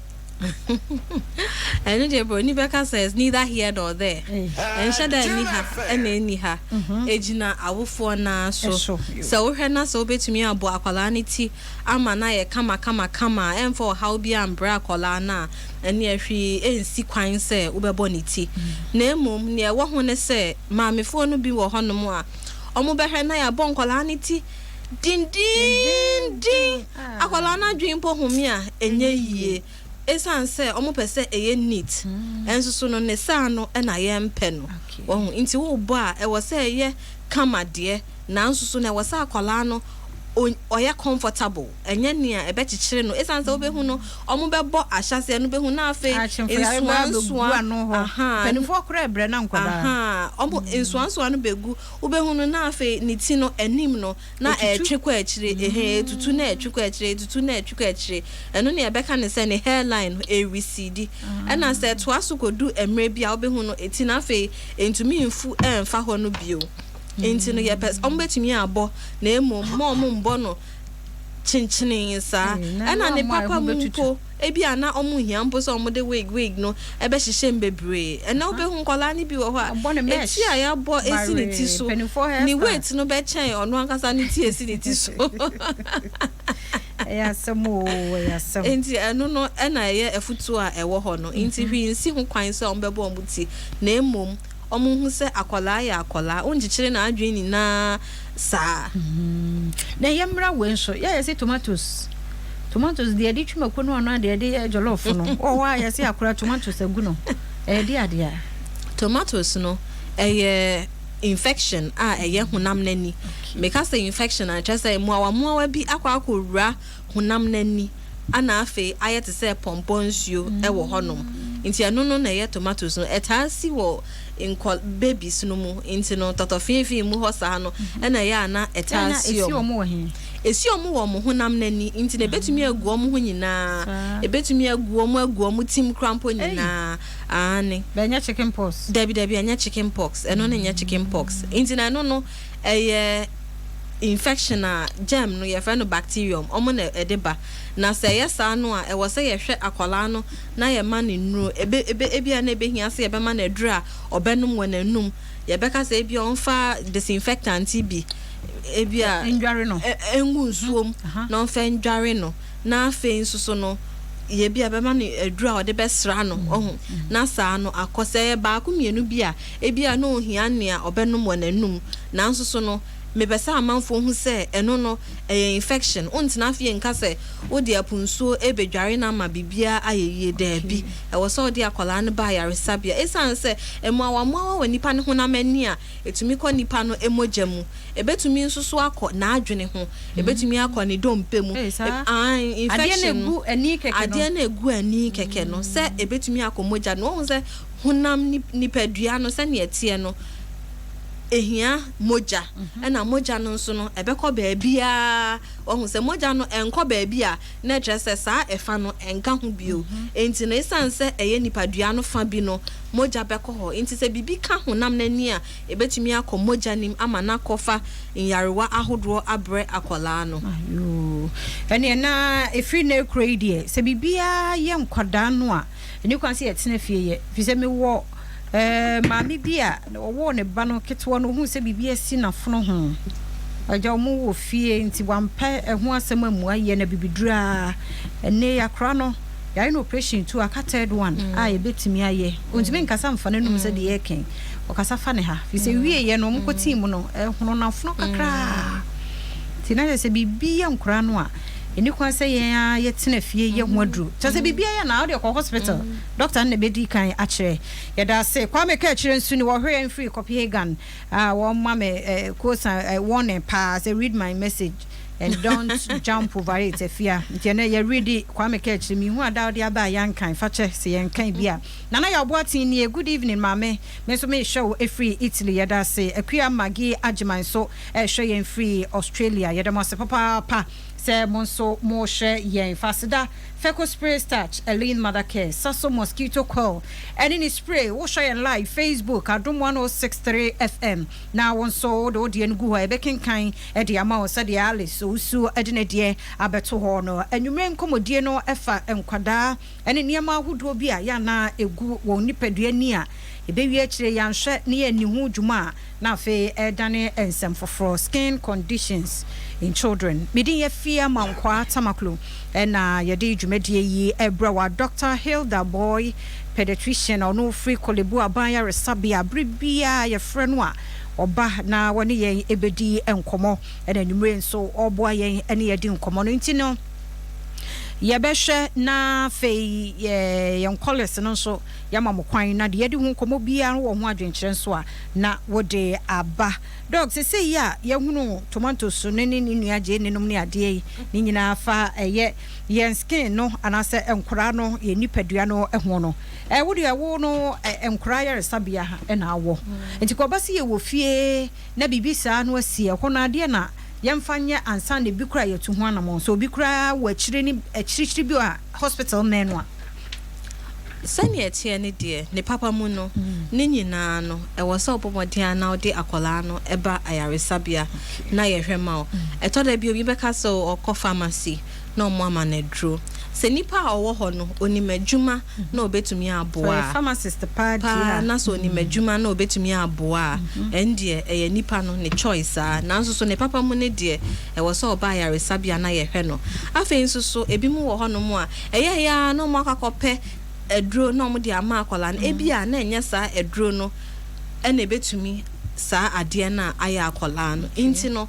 [SPEAKER 2] Ɛno deɛ, broni bɛka sɛ it's neither here nor there. Ɛnhyɛ dɛ ɛni ha ɛna ɛni ha. Ɛgyina awofoɔ naa so. Sɛ wohwɛ na sɛ wobɛtumi abɔ akwadaa no ti ama no ayɛ kama kama kama a, ɛmfa ɔhaw bi ambrɛ akwadaa no a, ɛne ɛhwee ɛnsi kwan sɛ wobɛbɔ ne ti. Na mmom nea ɛwɔ ho ne sɛ, maamefoɔ no bi wɔ hɔnom a ɔmo bɛhwɛ na yɛabɔ nkwadaa no ti dindindin, akwadaa no adwene mpo home a ɛnyɛ yie, ɛsiane sɛ ɔmo pɛ sɛ ɛyɛ neat. Ɛnso so no, ne saa no ɛna yɛmpɛ no wɔho. Nti wobɔ a, ɛwɔ sɛ ɛyɛ kama deɛ, nanso so no ɛwɔ sɛ akwadaa no Ɔyɛ comfortable, ɛnyɛ nea ɛbɛkyekyere no, ɛsiane sɛ wobɛhu no, ɔmo bɛbɔ ahyɛseɛ no, bɛhu na afei nsuansoa
[SPEAKER 1] mpanimfoɔ koraa ɛbrɛ na nkwadaa.
[SPEAKER 2] Ɔmo nsuansoa no bɛgu. Wobɛhu no na afei ne ti no anim no na ɛtwe kɔ akyire, ehe, etutu na ɛtwe kɔ akyire, etutu na ɛtwe kɔ akyire. Ɛno ne ɛbɛka ne sɛ ne hairline no ɛrecede. Ɛna sɛ ɛtoa so kɔdu mmerɛ bi a, wobɛhu no, eti na afei ntumi nfu ɛnfa hɔ no bio. Nti no yɛpɛ ɔmo bɛtumi abɔ, na emom mo ɔmo mbɔ no kyenkyene saa. Ɛna ne papa mu mpo, ebi a na ɔmo hia mpo sɛ ɔmo de wig no ɛbɛhyehyɛ mu bebree. Ɛna wobɛhu nkɔlaa no bi wɔ hɔ a, eti a yɛabɔ esi ne ti so, ne weight no bɛkyɛn ɔno ankasa ne ti esi ne ti so.
[SPEAKER 1] Ɛyɛ asɛm o, ɛyɛ asɛm.
[SPEAKER 2] Nti ɛno no ɛna ɛyɛ afutuo a ɛwɔ hɔ no. Nti hwee nsi ho kwan sɛ ɔmo bɛbɔ ɔmo ti, na emom ɔmo hu sɛ akɔlaa yɛ akɔlaa, wonkyekyere n'adwene nyinaa saa.
[SPEAKER 1] Na ɛyɛ mmra wei nso yɛyɛ sɛ tomatoes deɛ yɛde twi mako no, ɔno deɛ yɛde yɛ jollof no wɔ hɔ a, yɛsɛ akora tomatoes agu no, ɛyɛ de adeɛ a.
[SPEAKER 2] Tomatoes no ɛyɛ infection a ɛyɛ honam n'ani. Meka sɛ infection a, kyerɛ sɛ mmoawa mmoawa bi akɔ akɔwura honam n'ani, ana afei ayɛ te sɛ pɔmpɔ nsuo ɛwɔ hɔnom. Nti ɛno no na ɛyɛ tomatoes no. Ɛtaa si wɔ nkɔ babies no mu. Nti no tɔtɔ fiifii mu hɔ saa no ɛna ɛyɛ ana ɛtaa si
[SPEAKER 1] ɔmo wɔ he?
[SPEAKER 2] Esi ɔmo wɔ ɔmo honam n'ani. Nti na ebetumi agu ɔmo ho nyinaa, ebetumi agu ɔmo, agu ɔmo tim kora mpo nyinaa aane.
[SPEAKER 1] Bɛnyɛ chicken pox?
[SPEAKER 2] Dabi dabi, ɛnyɛ chicken pox. Ɛno no nyɛ chicken pox. Nti na ɛno no ɛyɛ infection a germ no yɛfrɛ no bacterium, ɔmo na ɛde ba. Na sɛ ɛyɛ saa no a, ɛwɔ sɛ yɛhwɛ akwadaa no na yɛma ne nnuro. Ebe ebia na ebehia sɛ yɛbɛma no aduro a ɔbɛnom wɔ n'anum. Yɛbɛka sɛ ebi ɔmfa disinfectant bi, ebia
[SPEAKER 1] ndware no,
[SPEAKER 2] ngu nsuom na ɔmfa ndware no. Na afei nso so no, yɛbi a bɛma no aduro a ɔde bɛsra no ɔho na saa no akɔ. Sɛ ɛyɛ baako mmienu bi a, ebi a na ohia nea ɔbɛnom wɔ n'anum. Nanso so no, mepɛ sɛ amanfoɔ hu sɛ ɛno no ɛyɛ infection. Wontena fie nka sɛ wode ɛpo nsuo ebedware no ama biribiara ayɛ yie. Daabi, ɛwɔ sɛ wode akwadaa no ba ayaresabea, ɛsiane sɛ mmoawa wɔ nipa ne honam ani a, ɛtumi kɔ nipa no mogya mu, ɛbɛtumi nso so akɔ n'adwene ho, ɛbɛtumi akɔ ne dompe mu.
[SPEAKER 1] Infection no,
[SPEAKER 2] adeɛ no egu ani kɛkɛ no, sɛ ɛbɛtumi akɔ mogya no. Wɔn sɛ honam nipadua no, sɛnea ɛteɛ no, ehia mogya, ɛna mogya no nso no ɛbɛkɔ baabiara. Wɔn sɛ mogya no ɛnkɔ baabi a, na ɛkyerɛ sɛ saa ɛfa no ɛnka ho bio. Nti no, esan sɛ ɛyɛ nipadua no fa bi no, mogya bɛkɔ hɔ. Nti sɛ biribi ka honam n'ani a, ebɛtumi akɔ mogya nim ama n'akɔfa nyarewa ahodoɔ abrɛ akwadaa no.
[SPEAKER 1] Ayoo, ɛneɛ na ɛfiri na ekuro yi deɛ, sɛ biribiara yɛ nkwadaa no a, ɛni kwan sɛ yɛtena fie yɛ, fi sɛ mewɔ maame bi a ɔwɔ ne ba no ketewa no, ohun sɛ biribi asi n'afono ho. Agya, ɔmo wɔ fie nti wampɛ ɛho asɛm amu ayɛ na bibiduro a ɛnɛ akora no yɛayɛ no operation tu aka third one a yɛbɛtumi ayɛ. Ontumi nkasa mfa n'anum sɛ deɛ yɛkɛn ɔkasa fa ne ha, fi sɛ wieɛ no, ɔmo kɔ tii mu no, ɛhono n'afono kakraa. Nti na kyerɛ sɛ biribi yɛ nkora no a, ɛni kwan sɛ yɛn a yɛtena fie yɛ ho aduro. Kyerɛ sɛ biribi ayɛ na wode kɔ hospital, doctor no na ɛbɛdi kan akyerɛ. Yɛda ase. Kwame ka akyerɛ nso ni wɔhwɛ yɛn firi Copenhagen a, wɔn me kosa warning paa sɛ read my message and don't jump over it. Afia, nti ɛnɛ yɛ read Kwame ka akyerɛ mi hu ada wode aba a, yɛnkan fa kyɛ sɛ yɛnkan bi a. Nana yɛ ɔboaten nie. Good evening, maame. Me nso mehwɛ wo ɛfiri Italy. Yɛda ase. Akua Magi Agyeman nso ɛhwɛ yɛn firi Australia. Yɛda mo ase papaapa sɛ mo nso mohwɛ yɛn. Faseda Feco spray starch, Elene Mother Care, Saso mosquito coil ɛne ne spray. Wohwɛ yɛn live Facebook, Adom 106.3 FM, na wo nso wode wo deɛ no gu hɔ a, yɛbɛkenkan de ama wo sɛdeɛ Alice Owusu de ne deɛ abɛto hɔ no. Anwummerɛ nkɔmmɔdie no ɛfa nkwadaa ne nneɛma ahodoɔ bi a yɛana ɛgu wɔn nipadua ni a, ɛbɛwie akyire yɛanhwɛ ne yɛnni ho dwuma a, na afei ɛdane nsɛm foforɔ. Skin conditions in children. Medin yɛ Fia Mankwaa Tamaklo, ɛna yɛde dwumadie yi ɛbrɛ wa Dr Hilda Boy, pediatrician a ɔno firi Korle Bu aban yaresabea. Bere biara yɛfrɛ no a, ɔba na wɔne yɛn ɛbɛdi nkɔmmɔ, ɛna anwummerɛ nso ɔreboa yɛn ne yɛdi nkɔmmɔ no. Nti no Yɛbɛhwɛ na afei yɛn callers no nso yɛama mo kwan na deɛ yɛde ho nkɔmmɔ biara no wɔ ho adwenkyerɛ nso a na wode aba. Doc, sesei yi a yɛahunu tomatoes no ne ne nua gyeene nom ne adeɛ yi ne nyinaa fa ɛyɛ yɛn skin no anaasɛ nkoraa no yɛn nipadua no ho no, wo deɛ wo no nkoraa ayaresabea na awɔ nti kɔba se yɛwɔ fie na biribi saa no asi ɛhɔ no adeɛ na yɛmfa nyɛ ansa na ebi koraa yɛatu ho anamɔn sɛ obi koraa wɔ akyire ne akyirikyiri bi a hospital mmɛn no a.
[SPEAKER 2] Sɛnea ɛteɛ ne deɛ, ne papa mu no, ne nyinaa no, ɛwɔ sɛ wobɔ mmɔden ara na wode akwadaa no ba ayaresabea na yɛhwɛ ma wo. Ɛtɔ da bi obi bɛka sɛ ɔkɔ pharmacy na wɔama no aduro. Sɛ nipa a ɔwɔ hɔ no, ɔnim adwuma na ɔbɛtumi aboa a,
[SPEAKER 1] pharmacist paa
[SPEAKER 2] paa na sɛ ɔnim adwuma na ɔbɛtumi aboa a, ɛndeɛ ɛyɛ nipa no ne choice ara. Nanso so ne papa mu no deɛ, ɛwɔ sɛ ɔba ayaresabea na yɛhwɛ no. Afei nso so, ebinom wɔ hɔnom a, ɛyɛɛyɛ ara na wɔakɔ akɔpɛ aduro na wɔde ama akwadaa no. Ebia na ɛnyɛ saa aduro no na ɛbɛtumi saa adeɛ no a ayɛ akwadaa no. Nti no,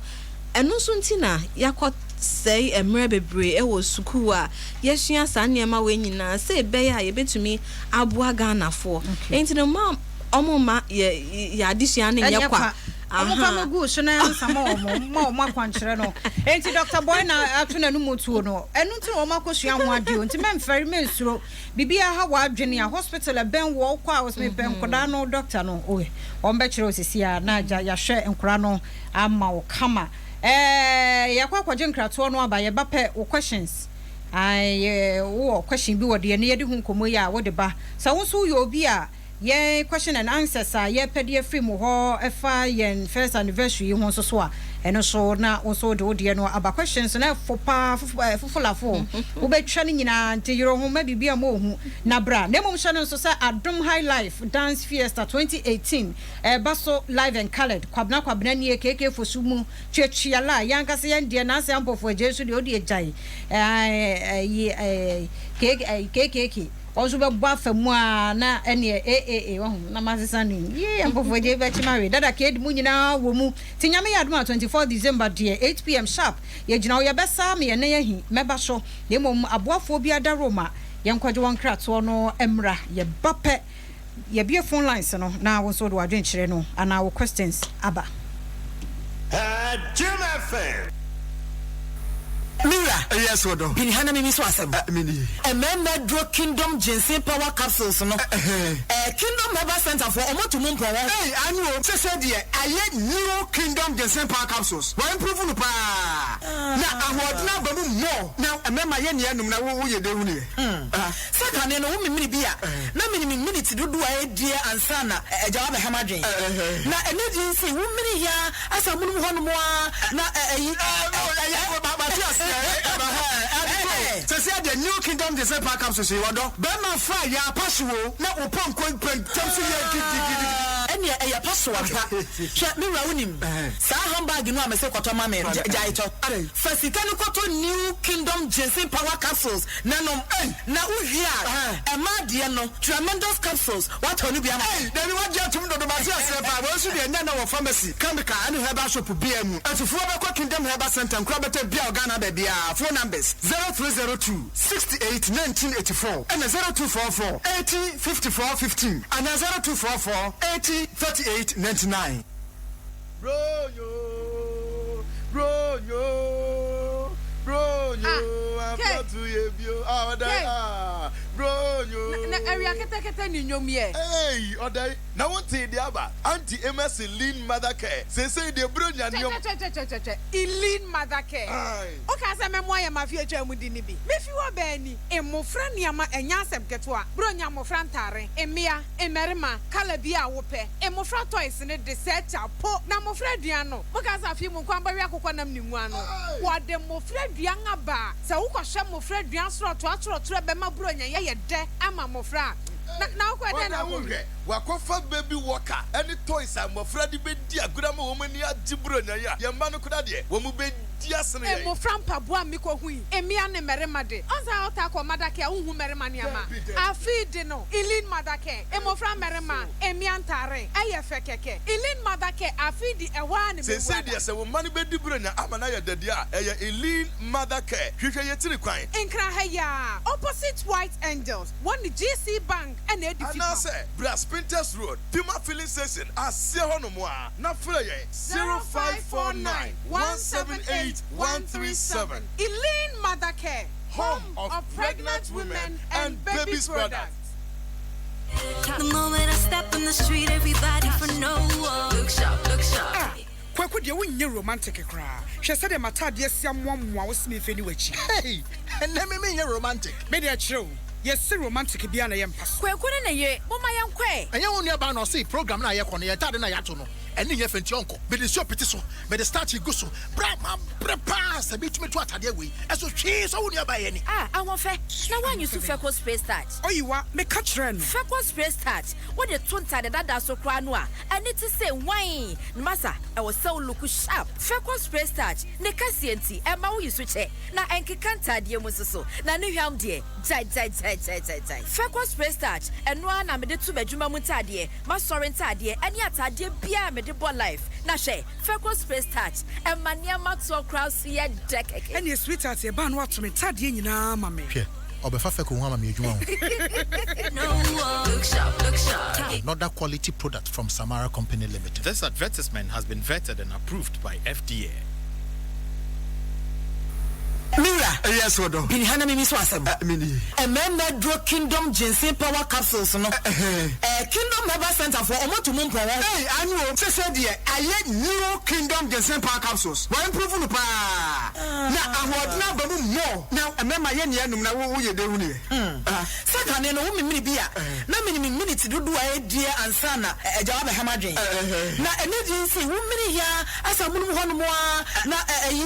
[SPEAKER 2] ɛno nso nti na yɛakɔ sɛe mmerɛ bebree wɔ sukuu a yɛasua saa nneɛma wei nyinaa sɛ ɛbɛyɛ a yɛbɛtumi aboa Ghanafoɔ. Nti no mma wɔn mma yɛ yɛ adesua no nyɛ kwa.
[SPEAKER 1] Wɔn fa mɛgu so na ansa ma wɔn ma wɔn akwankyerɛ no. Nti Dr. Boy na ato n'anum tuo no. Ɛno nti na wɔn akɔsua ho adeɛ o. Nti mɛmfɛre mɛnsuro. Biribiara ha w'adwene a hospital ɛbɛn wɔ wokɔ a wɔsɛ mepɛ nkwadaa no doctor no. Oe wɔn bɛkyerɛ wo sisi a na agya yɛahwɛ nkwadaa no ama wo kama. Ɛɛ yɛakɔ akɔgye nkratoɔ no aba yɛba pɛ wo questions. Ae wowɔ question bi wɔ deɛ ne yɛde ho nkɔmmɔ yi a wode ba. Sɛ wo nso woyɛ obi a yɛn question and answers a yɛpɛ de afiri mo hɔ ɛfa yɛn first anniversary yi ho nso so a, ɛno nso na wo nso wode wo deɛ no aba. Questions no ɛfo paa, fofolafo. Wobɛtwa no nyinaa nti yere wo ho mma biribi ammɔ wo hu na bra. Na mmom hyɛ no nso sɛ Adom High Life Dance Fiesta 2018 ɛreba so live and coloured. Kwabena Kwabena nie, KK Fosu mu tuatua la, yɛn ankasa yɛn deɛ Nancy Ampofo Agyei nso deɛ ɔde agyae ɛɛ ayi KKK. Wɔn nso bɛbɔ afa mu aa na ɛneɛ ee wahu na masesa no yi yee mpɔfoɔ gye bɛkye ma we dada ked mu nyinaa wɔ mu ti Nyame yɛ adom a 24 December deɛ 8 pm sharp yɛgyina hɔ yɛbɛsa ama yɛn nan ahi mɛba so na mmom aboafoɔ bi adaworo ma yɛnkɔgye wɔn nkratoɔ no mmra yɛba pɛ Yɛabue phone lines no na wo nso wode w'adwenkyerɛ no anaa wo questions aba.
[SPEAKER 3] Jim FM.
[SPEAKER 4] Me wura,
[SPEAKER 5] Yes, ɔdɔ.
[SPEAKER 4] pini ha na mimi so asɛm.
[SPEAKER 5] Eh, me nie.
[SPEAKER 4] Mmarima aduro Kingdom Ginseng Power Capsules no, eh, Kingdom Herbal Center foɔ, ɔmo atu mu mpɔn wɔ.
[SPEAKER 5] Ei, aane o, sesei deɛ ayɛ New Kingdom Ginseng Power Capsules, wɔ improve no paa, na ahoɔdene aba mu more, na mmarima yɛ nea nom na wo woyɛ dɛn hunuiɛ? Ah.
[SPEAKER 4] Sɛ kane no, wo memene bi a, na menim miniti dodoɔ a ɛdiɛ ansa na agya wabɛha m'adwene. Na ɛnɛ deɛ sei, wo mene yi ara, asɛ amonom hɔ nom ara, na ayi.
[SPEAKER 5] Mate aseɛ, ɛɛ, sɛsɛ deɛ New Kingdom Design Power Capsules yi, ɔdɔ, bɛrima fa yɛ apahye o, na wo pɔnkɔ pɛ ntɛm so yɛ gidigidigidi.
[SPEAKER 4] Ɛnneɛ ɛyɛ paso ampa. Hwɛ, me wura, wonim, saa handbag no a mese kɔtɔ ma me no, gyae tɔ. Fa sika no kɔtɔ New Kingdom Ginseng Power Capsules na nom. Na wo wie a, ɛmaa deɛ no, Tremendous Capsules, woatɔ no bi ama me.
[SPEAKER 5] Ei, dabi, woagye atom dodo, mate aseɛ paa. Wei nso deɛ, ɛnyɛ nnɛ wɔ pharmacy, chemical ɛne herbal shop biara mu. Atufoɔ bɛkɔ Kingdom Herbal Centre, Nkorabata biara wɔ Ghana baabiara. Phone numbers, 0302 68 19 84 ɛna 0244 80 54 15 anaa 0244 80 38 99.
[SPEAKER 3] Bronyo, bronyo, bronyo,
[SPEAKER 6] Ah, Kay.
[SPEAKER 3] afɔtu yɛ bio. Ah, ɔda
[SPEAKER 6] Kay.
[SPEAKER 3] ah, bronyo.
[SPEAKER 6] Na, na awia kɛtɛkɛtɛ ne nnwom yɛ.
[SPEAKER 3] Hey, ɔda yi, na wo ntee deɛ aba? Auntie Emerson Lean Mother Care, seesei deɛ Bronya nneɛma.
[SPEAKER 6] Twɛtwɛtwɛtwɛtwɛ, Eileen Mother Care.
[SPEAKER 3] Aye.
[SPEAKER 6] Wokaa sɛ mɛmoa yɛn ma afe atwa mu di no bi. Mefi hɔ bɛn ni? Mmofra nneɛma ɛnyɛ asɛm ketewa. Bronya mmofra ntare, mmea, mmarima, kala biara a wopɛ. Mmofra toys no de sɛ kya po. Na mmofra aduan no, moka sɛ afei mu nkwan bɛwe akokɔ nam ne ngu ano. Wɔde mmofra aduan aba a, sɛ wokɔhwɛ mmofra aduan sorɔtoa sorɔtorɔ a ɛbɛma Buronya yi ayɛ dɛ ama mmofra a, na na wokɔ dɛn na
[SPEAKER 3] Wɔda wo
[SPEAKER 6] akɔhu?
[SPEAKER 3] hwɛ, wɔakɔfa baby walker ne toys a mmofra de bedi agorɔ ama wɔn ani agye Buronya yi a, yɛn mma no koraa deɛ, wɔbedi. bɛdi asene yɛn.
[SPEAKER 6] Mmofra mpaboa a mikohui, mmea ne mmarima de. Ɔn sɛ wotaa kɔ Mother Care a wonhu mmarima nneɛma.
[SPEAKER 3] Dabi, dabi.
[SPEAKER 6] Afei de no, Eileen Mother Care, mmofra mmarima, mmea ntare, ɛyɛ fɛ kɛkɛ. Eileen Mother Care, afei de ɛhɔ ara na mewu
[SPEAKER 3] Seesei
[SPEAKER 6] ada.
[SPEAKER 3] deɛ sɛ wo mma no bɛdi Buronya ama no ayɛ dɛ deɛ a, ɛyɛ Eileen Mother Care. Hwehwɛ yɛn tiri kwan.
[SPEAKER 6] Nkran ha yi ara, opposite White Angels, wɔne GC Bank na adi fipam.
[SPEAKER 3] Anaasɛ bra Spintex Road, Pima Filling Station aseɛ hɔnom a, na frɛ yɛn 0549 178 137.
[SPEAKER 6] Eileen Mother Care,
[SPEAKER 3] Home of pregnant women and babies products.
[SPEAKER 7] The moment I step in the street, everybody for no Look sharp, look sharp.
[SPEAKER 8] Ah, Kwaku deɛ wonyɛ romantic koraa. Hwɛ sɛdeɛ m'ataadeɛ asi amoamoa wo se memfa nni w'akyi.
[SPEAKER 5] Hey, ɛnnɛ me menyɛ romantic.
[SPEAKER 8] Me deɛ kyerɛ o, yɛse romantic biara na ɛyɛ mpa so.
[SPEAKER 9] Kwaku ne ne yere, momma yɛnkɔ ɛ.
[SPEAKER 5] Ɛnyɛ wo nuabaa na ɔse program no a yɛkɔ no, yɛn ntaade no a yɛato no, ani nyɛ fɛ nti ɔnkɔ. Mede nsuo pete so, mede starch gu so. Bra, mabrɛ paa sɛ metumi to atadeɛ wei. Ɛso hwee nsɔ wo nuabaa yi ani.
[SPEAKER 9] Ah, Ahoɔfɛ, na woanyi so Fɛko spray starch?
[SPEAKER 8] Oyiwa, meka kyerɛɛ no.
[SPEAKER 9] Fɛko spray starch, wode to ntaade dada so koraa no a, ani te sɛ wann. Masa, ɛwɔ sɛ wo look sharp. Fɛko spray starch, ne kɛseɛ nti, ɛmma wo yi so kyɛ, na ɛnkeka ntaadeɛ mu nso so, na ne hwam deɛ, gyae gyae gyae gyae gyae gyae. Fɛko spray starch, ɛno ara na mede to m'adwuma mu ntaadeɛ, m'asɔre ntaadeɛ, ɛne ataadeɛ biara a mede bɔ life. Na hwɛ, Fɛko spray starch, ɛma nneɛma toɔ koraa so yɛ dɛ kɛkɛ.
[SPEAKER 8] Ɛneɛ sweetheart ɛbaa no wato me ntaadeɛ nyinaa ama me.
[SPEAKER 5] Hwɛ, ɔbɛfa Fɛko ho ama me adwuma o.
[SPEAKER 7] Look sharp, look sharp.
[SPEAKER 5] Another quality product from Samara Company Limited.
[SPEAKER 10] This advertisement has been vetted and approved by FDA.
[SPEAKER 4] Me wura.
[SPEAKER 5] Yes, ɔdɔ.
[SPEAKER 4] Bini ha na mimi so asɛm.
[SPEAKER 5] Eh, me ni.
[SPEAKER 4] Mmarima aduro Kingdom Ginseng Power Capsules no. Eh, Kingdom Herbal Center foɔ, ɔmo atu mu mpɔn wɔ.
[SPEAKER 5] Ei, ano o, sese deɛ ayɛ New Kingdom Ginseng Power Capsules. Wa improve no paa. Na ahoɔden aba mu more. Na mmarima yɛ nea num na wo wo yɛ dɛ hu neɛ. Ah.
[SPEAKER 4] Sɛ kane no wo memene bi a, na menim minute dodoɔ a ɛdiɛ ansa na agya wabɛha m'adwene. Na ɛnɛ deɛ nti wo mene hia asa amonom hɔ nom ara na ɛyi.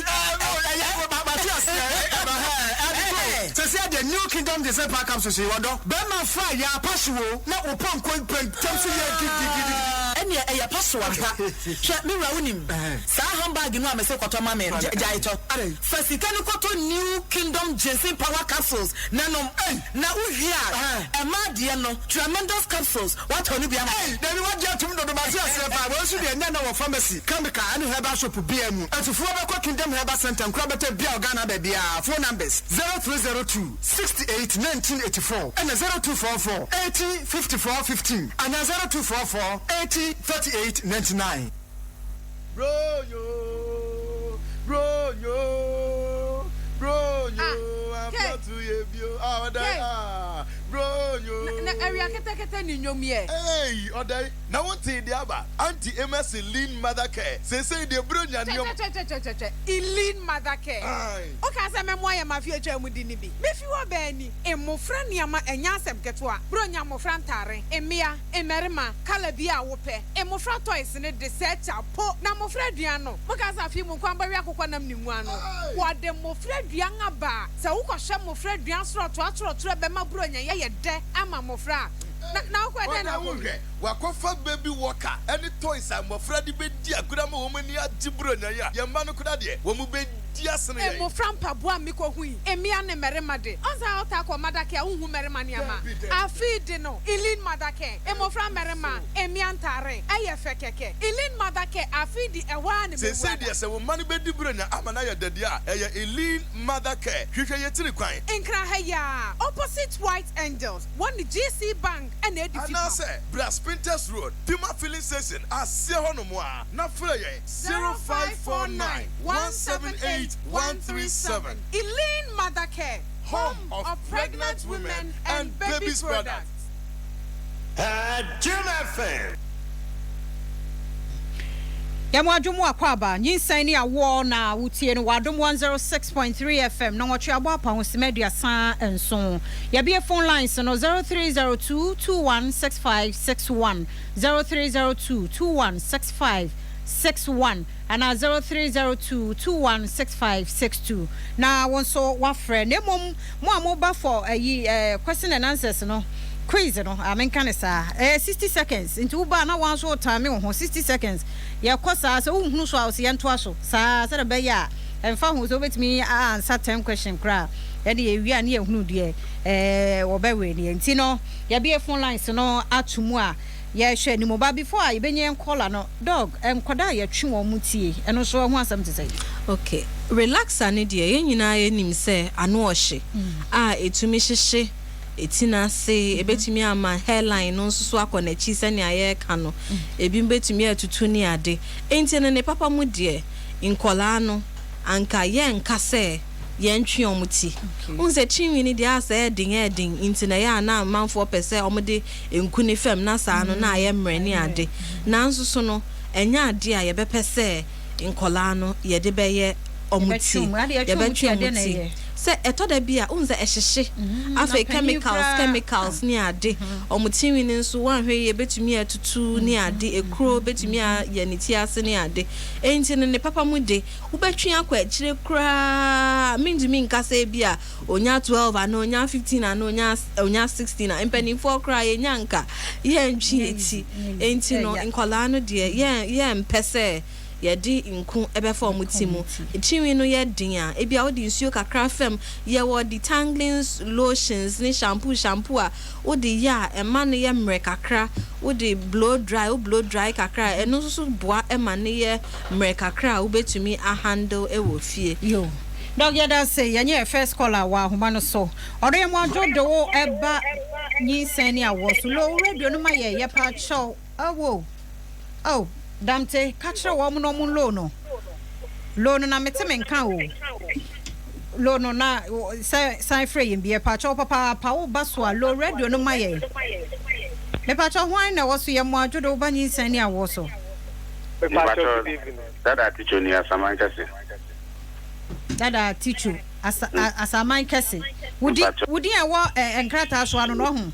[SPEAKER 5] Mate aseɛ ɛba hɛ ɛde ko. Sɛsɛ deɛ New Kingdom Ginseng Power Capsules yi wɔdɔ. Bɛrima fa yɛ apahye wo na wo pɔnkɔ ntɛm so yɛ gidigidi.
[SPEAKER 4] Ɛneɛ ɛyɛ paso ampa. Hwɛ me wura wonim saa handbag no a mese kɔtɔ ma me no gyae tɔ. Fa sika no kɔtɔ New Kingdom Ginseng Power Capsules na nom. Na wo wie a ɛmaa deɛ no Tremendous Capsules woatɔ no bi ama me.
[SPEAKER 5] Ei dabi wagye atom dodo mate aseɛ paa wei nso deɛ ɛnyɛ na wɔ pharmacy, chemical ɛne herbal shop biaa mu. Atufoɔ bɛkɔ Kingdom Herbal Center nkorabata biaa wɔ Ghana baabiaa phone numbers, 0302 68 1984 ɛna 0244 80 54 15 anaa 0244 80 38 99.
[SPEAKER 3] Bronyo, bronyo, bronyo,
[SPEAKER 6] Ah, Kay.
[SPEAKER 3] afratu yɛ bio. Ah, ɔdɛ,
[SPEAKER 6] Kay.
[SPEAKER 3] ah, bronyo.
[SPEAKER 6] Na, na awia kɛtɛkɛtɛ ne nnwom yɛ.
[SPEAKER 3] Hey, ɔdɛ, na wontee deɛ aba? Auntie Emerson Lean Mother Care. Seesei deɛ Buronya nneɛma.
[SPEAKER 6] Twɛtwɛtwɛtwɛtwɛ, Eileen Mother Care.
[SPEAKER 3] Aye.
[SPEAKER 6] Wokaa sɛ mɛmoa yɛn ma afe atwa mu di no bi. Mefi hɔ bɛɛ ni. Mmofra nneɛma ɛnyɛ asɛm ketewa. Buronya mmofra ntare, mmea, mmarima, colour biara a wopɛ. Mmofra toys no de sɛ kya po. Na mmofra aduan no, moka sɛ afei mu nkwan bɛwe akokɔ nam ne ngu ano. Wɔde mmofra aduan aba a, sɛ wokɔhwɛ mmofra aduan sorɔtoa sorɔtorɔ a ɛbɛma Buronya yi ayɛ dɛ ama mmofra a, na na wokɔ dɛn na
[SPEAKER 3] Ɔda
[SPEAKER 6] wokɔhu?
[SPEAKER 3] wohwɛ, wakɔfa baby walker ne toys a mmɔfra de bɛdi agorɔ ama wɔn ani agye Buronya yi a, yɛn mma no koraa deɛ, wɔn bɛdi asene yɛn.
[SPEAKER 6] Mmofra mpaboa a mikohui, mmea ne mmarima de. Ɔn sɛ wotaa kɔ Mother Care a wonhu mmarima nneɛma. Afei de no, Eileen Mother Care, mmofra mmarima, mmea ntare, ɛyɛ fɛ kɛkɛ. Eileen Mother Care, afei de ɛhɔ ara na mewu
[SPEAKER 3] Seesei
[SPEAKER 6] ada.
[SPEAKER 3] deɛ sɛ wo mma no bɛdi Buronya ama no ayɛ dɛ deɛ a, ɛyɛ Eileen Mother Care. Hwehwɛ yɛn tiri kwan.
[SPEAKER 6] Nkran ha yi ara, opposite White Angels, wɔne GC Bank na adi fipam.
[SPEAKER 3] Anaasɛ bra Spintex Road, Pima Filling Station aseɛ hɔnom a, na frɛ yɛn 0549 178 137.
[SPEAKER 6] Eileen Mother Care,
[SPEAKER 3] Home of pregnant women and babies products.
[SPEAKER 11] Jim FM.
[SPEAKER 1] Yɛn mo adwo mu akwaaba, nyinsɛn ne awoɔ na wotie no wɔ Adom 106.3 FM nnɔnwɔtwe abɔ apa ho sima 37. Yɛabue phone lines no 0302 216561, 0302 216561 anaa 0302 216562 na wo nso woafrɛ. Na mmom mo a moba for ayi eh, question and answers no, quiz no, ah, menka no saa, ɛyɛ 60 seconds, nti woba a na woa nso wotame wo ho 60 seconds, yɛkɔ saa, sɛ wonhunu so a wo se yɛntoa so saa sɛdeɛ ɛbɛyɛ a Ɛmfa ho sɛ wobɛtumi a answer ten question koraa a, ɛne yɛwie a ne yɛhunu deɛ ɛɛ wɔbɛwene yɛn. Nti no yɛabue phone lines no ato mu a yɛrehwɛ anim. But before a yɛbɛnya yɛn caller no, Doc, nkwadaa a yɛtwe wɔn tie, ɛno nso ɛho asɛm te sɛn?
[SPEAKER 2] Ok, relaxer no deɛ yɛn nyinaa yɛnim sɛ ano ɔhye a ɛtumi hyehye ti no ase, ɛbɛtumi ama hairline no nso so akɔ n'akyi sɛnea yɛreka no, ebi bɛtumi atutu ne ade. Enti no ne papa mu deɛ, nkwadaa no anka yɛnka sɛ yɛntwe wɔn ti. Wohu sɛ tirinwi no deɛ asɛ ɛyɛ den ɛyɛ den nti na ɛyɛ a na amanfoɔ pɛ sɛ wɔde nku no fam na saa no na ayɛ mmerɛ ne ade. Nanso so no, ɛnyɛ adeɛ a yɛbɛpɛ sɛ nkwadaa no yɛde bɛyɛ wɔn ti. Yɛbɛtwe wɔn ti. Sɛ ɛtɔ da bi a, wohu sɛ ɛhyehye. Afei chemicals chemicals ne ade. Wɔn tirinwi no nso woanhwɛ yie ɛbɛtumi atutu ne ade. Ekuro bɛtumi ayɛ ne ti ase ne ade. Enti no ne papa mu de, wobɛtwe akɔ akyire koraa. Mentumi nka sɛ ebia ɔnya 12 anaa ɔnya 15 anaa ɔnya ɔnya 16 a. Mpanimfoɔ koraa yɛnya nka yɛntwe yɛn ti. Enti no nkwadaa no deɛ yɛn yɛmpɛ sɛ yɛde nku bɛfa wɔn ti mu. Tirinwi no yɛ den a, ebia wode nsuo kakra fam. Yɛwɔ detangling lotions ne shampoo shampoo a wode yɛ a ɛma no yɛ mmerɛ kakra. Wode blow dry, wo blow dry kakra a, ɛno nso so boa ma no yɛ mmerɛ kakra a wobɛtumi a handle wɔ fie.
[SPEAKER 1] Yo. Doc yɛda ase, yɛnyɛ yɛ first caller wɔ ahoma no so. Ɔdɔ yɛ mo adwo de wo ɛba nyinsɛn ne awoɔ so. Low radio no ma yɛ, yɛpa kyɛw. Awo. Oh, Damte, ka kyerɛ wɔn na wɔn low no. Low no na mete me nka o. Low no na sɛ san frɛ yɛn bi. Yɛpa kyɛw papaapa wo ba so a low radio no ma yɛn. Mepa kyɛw hwan na ɛwɔ so yɛ mo adwo de wo ba nyinsɛn ne awoɔ so.
[SPEAKER 11] Mepakyɛw good evening. Dada Ticho ni Asaman kɛse.
[SPEAKER 1] Dada Ticho asa Asaman kɛse. Wo din wo din a ɛwɔ ɛ nkrataa so ano no ɔho.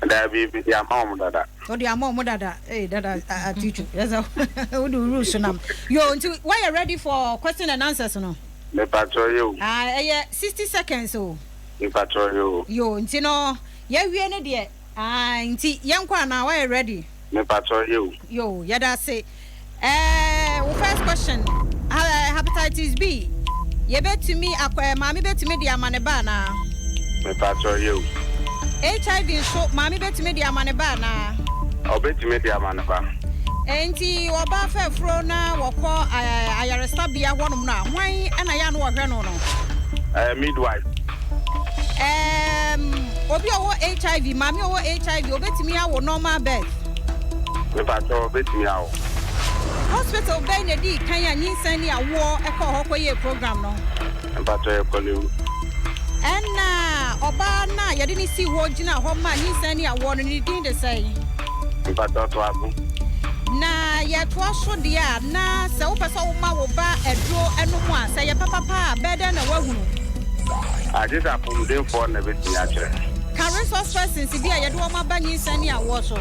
[SPEAKER 11] Daabi mede ama wɔn dada.
[SPEAKER 1] Wode ama wɔn dada. Hey dada Ticho. Yɛsɛ wode wo rules nam. Yo nti woayɛ ready for question and answers no?
[SPEAKER 11] Mepakyɛw yɛ o.
[SPEAKER 1] Ah ɛyɛ 60 seconds o.
[SPEAKER 11] Mepakyɛw yɛ o.
[SPEAKER 1] Yo nti no yɛawie no deɛ ah nti yɛnkɔ anaa woayɛ ready?
[SPEAKER 11] Mepakyɛw yɛ o.
[SPEAKER 1] Yo yɛda ase. Eh, wo first question, ha, hepatitis B, yɛbɛtumi akɔ, eh, maame bɛtumi de ama ne ba anaa?
[SPEAKER 11] Mepakyɛw yɛ o.
[SPEAKER 1] HIV nso, maame bɛtumi de ama ne ba anaa?
[SPEAKER 11] Ɔbɛtumi de ama ne ba.
[SPEAKER 1] Enti ɔbaa fɛfuro na wɔkɔ eh, ayaresabea hɔnom no a, hwan na yɛ a na wɔhwɛ no no?
[SPEAKER 11] Eh, midwife.
[SPEAKER 1] Um, obi a ɔwɔ HIV, maame a ɔwɔ HIV, obetumi awo normal birth?
[SPEAKER 11] Mepakyɛw, obetumi awo.
[SPEAKER 1] Hospital bɛn na edii kan a nyinsɛn ne awoɔ kɔɔ hɔ kɔyɛɛ program no?
[SPEAKER 11] Mepakyɛw, yɛ Korle Bu.
[SPEAKER 1] Ɛna ɔbaa no a yɛde no sii hɔ gyinaa hɔ maa nyinsɛn ne awoɔ no, ne din de sɛn?
[SPEAKER 11] Mepakyɛw, toa so.
[SPEAKER 1] Na yɛtoa so deɛ a, na sɛ wopɛ sɛ woma wo ba aduro nom a, sɛ ɛyɛ papapa a, bɛyɛ dɛn na woahunu?
[SPEAKER 11] Agye sɛ apɔmudenfoɔ na ɛbɛtumi akyerɛ.
[SPEAKER 1] Ka resource persons bi a yɛde wɔn aba nyinsɛn ne awoɔ so.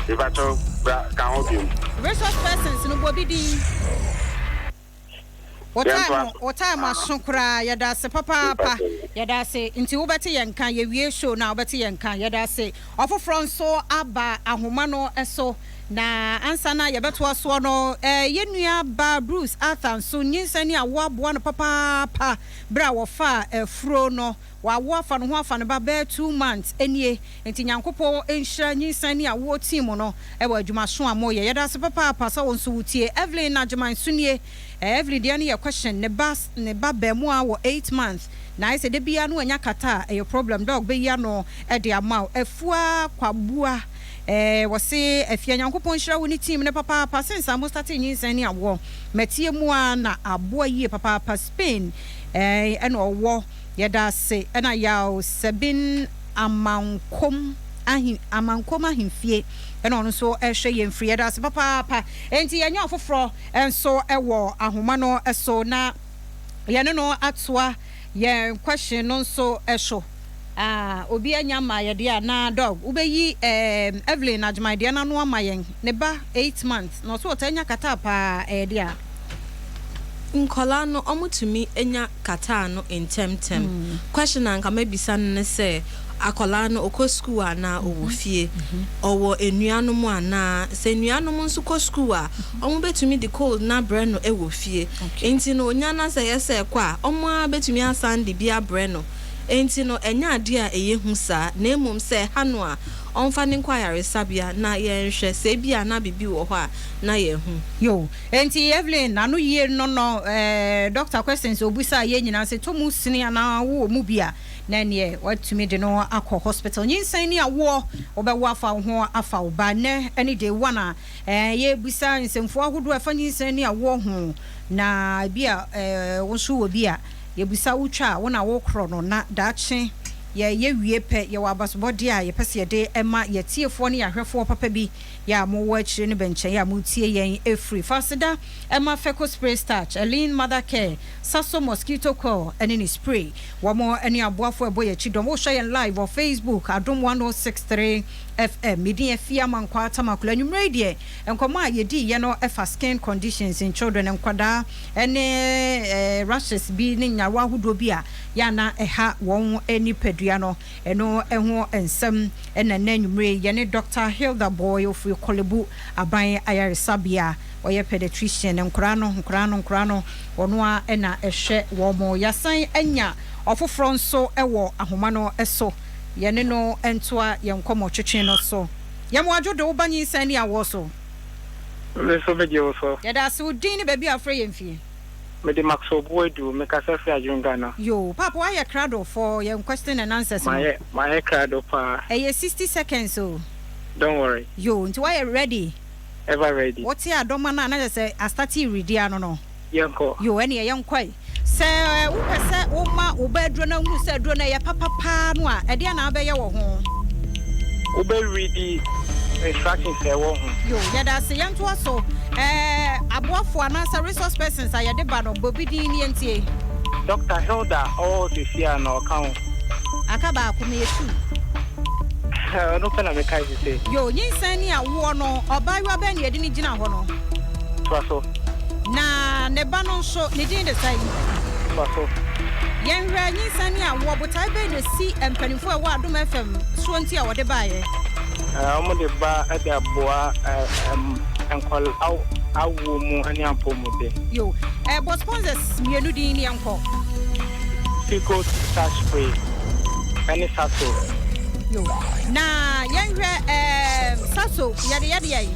[SPEAKER 11] Mepakyɛw, bra ka ho biom.
[SPEAKER 1] Resource persons no, bɔ bi din. Wo time wo time aso koraa yɛda ase papaapa yɛda ase nti wobɛte yɛn nka yɛwie show no a wobɛte yɛn nka yɛda ase ɔfoforɔ nso aba ahoma no so na ansa na yɛbɛtoa soɔ no eh, yɛn nua ba Bruce Arthur nso nyinsɛn ne awoɔ aboa no papaapa berɛ a wɔfaa afuro no wawo afa ne ho afa ne ba bɛyɛ 2 months nie. Nti Nyankopɔn nhyira nyinsɛn ne awoɔ team no wɔ adwumaso a moyɛ. Yɛda ase papaapa sɛ wo nso wotie. Evelyn Agyeman nso nie. Evelyn deɛ no yɛ question. Ne ba ne ba baamua wɔ 8 months na ayɛ sɛ da biara no wanya kata a ɛyɛ problem. Doc bɛyi ano de ama wo. Afua Kwabua eh, wɔse Afia Nyankopɔn nhyira wo ne team no papaapa. Since a mo startee nyinsɛn ne awoɔ matie mu ara na aboa yie papaapa. Spain eh, ɛna ɔwɔ. Yɛda ase. Ɛna Yaw Sabin Amankom ahe Amankom ahemfie ɛna ɔno nso ɛhwɛ yɛn firi. Yɛda ase papaapa. Enti yɛnyɛ ɔfoforɔ nso ɛwɔ ahoma no so na yɛne no atoa yɛn question no nso so. Ah, obi anya ma yɛ deɛ a na dog wobɛyi eh, Evelyn Agyeman deɛ no ano ama yɛn. Ne ba 8 months na ɔso ɔtaa nya kataa paa ɛyɛ deɛ a.
[SPEAKER 2] Nkwadaa no ɔmo tumi nya catarrh no ntɛmntɛm. Question a nka mɛbisa no ne sɛ, akwadaa no ɔkɔ sukuu anaa ɔwɔ fie? Ɔwɔ enuanom anaa? Sɛ enuanom nso kɔ sukuu a, ɔmo bɛtumi de cold no abrɛ no wɔ fie. Nti no onya na sɛ ɛyɛ sɛ ɛkɔ a, ɔmo ara bɛtumi asan de bi abrɛ no. Nti no ɛnyɛ adeɛ a ɛyɛ hu saa, na mmom sɛ ɛha no a, ɔmfa no nkɔ ayaresabea na yɛnhwɛ. Sɛ ebia na biribi wɔ hɔ a, na yɛahu.
[SPEAKER 1] Yo, enti Evelyn ano yie no no eh, doctor questions a obisaa yɛn nyinaa sɛ tɔ mu sini anaa wowɔ mu bi a na ɛneɛ watumi de no akɔ hospital. Nyinsɛn ne awoɔ wobɛwo afa wo ho afa wo ba. Nnɛ ɛne day one a eh, yɛrebisa nsɛmfua ahodoɔ a ɛfa nyinsɛn ne awoɔ ho na ebi a eh, wo nso wɔ bi a yɛbisa wotwa a wo na wokorɔ no na daakye yɛyɛ wie pɛ yɛwɔ abasobɔdeɛ a yɛpɛ sɛ yɛde ma yɛatiefoɔ ne yɛahwɛfoɔ papa bi. Yɛ a mowɔ akyire no bɛnkyɛn yɛ a moretie yɛn ɛfiri. Fa aseda ma Feco Spray Starch, Elene Mother Care, Saso Mosquito Coil ne ne spray. Wɔn ne aboafoɔ a ɛbɔ yɛn akyi dɔm. Wohwɛ yɛn live wɔ Facebook, Adom 106.3 FM. Me din Afia Amankwaa Tamaklo. Anwummerɛ yi deɛ, nkɔmmɔ a yɛdiiɛ no fa skin conditions in children, nkwadaa ne rashes bi ne nyarewa ahodoɔ bi a yɛ a na ɛha wɔn nipadua no. Ɛno ho nsɛm na nnɛ anwummere yi yɛne Dɔkta Hilda Boye ofiri Korle-Bu Aban Ayaresabea, ɔyɛ pediatrician, nkoraa no, nkoraa no, nkoraa no, ɔno ara na ɛhwɛ wɔn. Yɛasan anya ɔfoforɔ nso wɔ ahoma no so, yɛne no ntoa yɛn nkɔmmɔtwetwe no so. Yɛn Adwo de wo ba nyinsɛn ne awoɔ so.
[SPEAKER 12] Me nso megye wo so.
[SPEAKER 1] Yɛda ase. Wo din ne baabi a wofrɛ yɛn fie?
[SPEAKER 12] Mede Maxwell Boadu, me kasa firi Adwene Ghana.
[SPEAKER 1] Yoo paapa wayɛ krado for yɛn question and answers no.
[SPEAKER 12] Mayɛ mayɛ krado paa.
[SPEAKER 1] Ɛyɛ 60 seconds o.
[SPEAKER 12] Don't worry.
[SPEAKER 1] Yoo nti wayɛ ready?
[SPEAKER 12] Ever ready.
[SPEAKER 1] Wote adɔma no a na kyerɛ sɛ astate redi ano no.
[SPEAKER 12] Yɛnkɔ.
[SPEAKER 1] Yoo ɛneɛ yɛnkɔ ɛ. Sɛ wopɛ sɛ woma wo ba aduro na wohunu sɛ aduro no ɛyɛ papa paa no a, ɛdeɛn na wobɛyɛ wɔ ho?
[SPEAKER 12] Wobɛ readi instructions a ɛwɔ ho.
[SPEAKER 1] Yoo, yɛda ase. Yɛntoa so. Ɛɛ, aboafoɔ anaasɛ resource persons a yɛde ba no, bɔ bi din na yɛntie.
[SPEAKER 12] Doctor Hilda a ɔwɔ hɔ seesei a na ɔka ho.
[SPEAKER 1] Aka baako, meyɛ sure.
[SPEAKER 12] Ɔno pɛ na mekae seesei.
[SPEAKER 1] Yoo, nyinsɛn ne awoɔ no, ɔbaayewa bɛn na yɛde no gyina hɔ no?
[SPEAKER 12] Toa so.
[SPEAKER 1] Na ne ba no nso, ne din de sɛn?
[SPEAKER 12] Toa so.
[SPEAKER 1] Yɛnhwɛ, nyinsɛn ne awoɔ, botae bɛn na ɛsi mpanimfoɔ a ɛwɔ Adom FM soɔ nti a wɔde baeɛ?
[SPEAKER 12] Wɔde ba de aboa nkwadaa awoɔ mu ne apɔmuden.
[SPEAKER 1] Yo, bɔ sponsors mmienu din ne yɛnkɔ.
[SPEAKER 12] Fico Touch Spray ne Saso.
[SPEAKER 1] Yo, na yɛnhwɛ Saso, yɛde yɛ deɛn?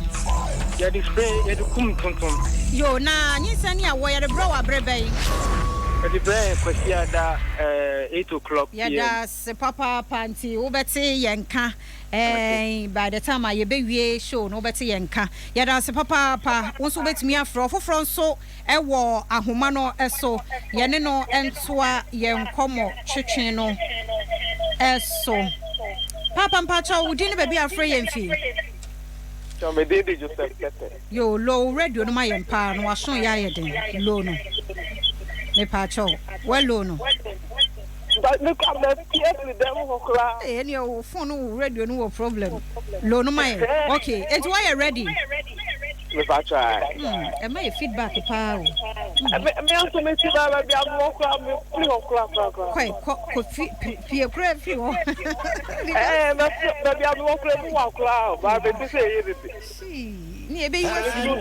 [SPEAKER 12] Yɛde spray, yɛde kum ntontom.
[SPEAKER 1] Yo, na nyinsɛn ne awoɔ yɛde brɛ wo abere bɛn?
[SPEAKER 12] Yɛde brɛ yɛn Kwasiada eh, 8 o'clock pm.
[SPEAKER 1] Yɛda ase papaapa, nti wobɛte yɛn nka eh, by the time a yɛbɛwie show no wobɛte yɛn nka. Yɛda ase papaapa, wo nso wobɛtumi afrɛ ɔfoforɔ nso wɔ ahoma no so, yɛne no ntoa yɛn nkɔmmɔ twetwe no so. Paapa mpakyɛw, wo din ne baabi a wofrɛ yɛn fi?
[SPEAKER 12] Kyɛw me din de Joseph Tete.
[SPEAKER 1] Yoo low radio no ma yɛn paa na waso yɛ ayɛ den low no mepaakyɛw wɛ low no.
[SPEAKER 12] But me kura mɛ pie firi dɛm hɔ koraa.
[SPEAKER 1] Ee ɛneɛ wo phone no wo radio no wɔ problem low no ma yɛn ok enti wayɛ ready.
[SPEAKER 12] Mepaakyɛw ae.
[SPEAKER 1] Hmm ɛma yɛ feedback paa o.
[SPEAKER 12] Hmm. Me me nso me ti baa baabi a mewɔ koraa me firi hɔ koraa koraa koraa.
[SPEAKER 1] Kɔe kɔ kɔ fi pie koraa firi hɔ.
[SPEAKER 12] Ɛɛ mɛ baabi a mewɔ koraa mu wa koraa o baa bɛ ti sɛ ɛyɛ dede.
[SPEAKER 1] Sii ne ebe yi wa fi mu.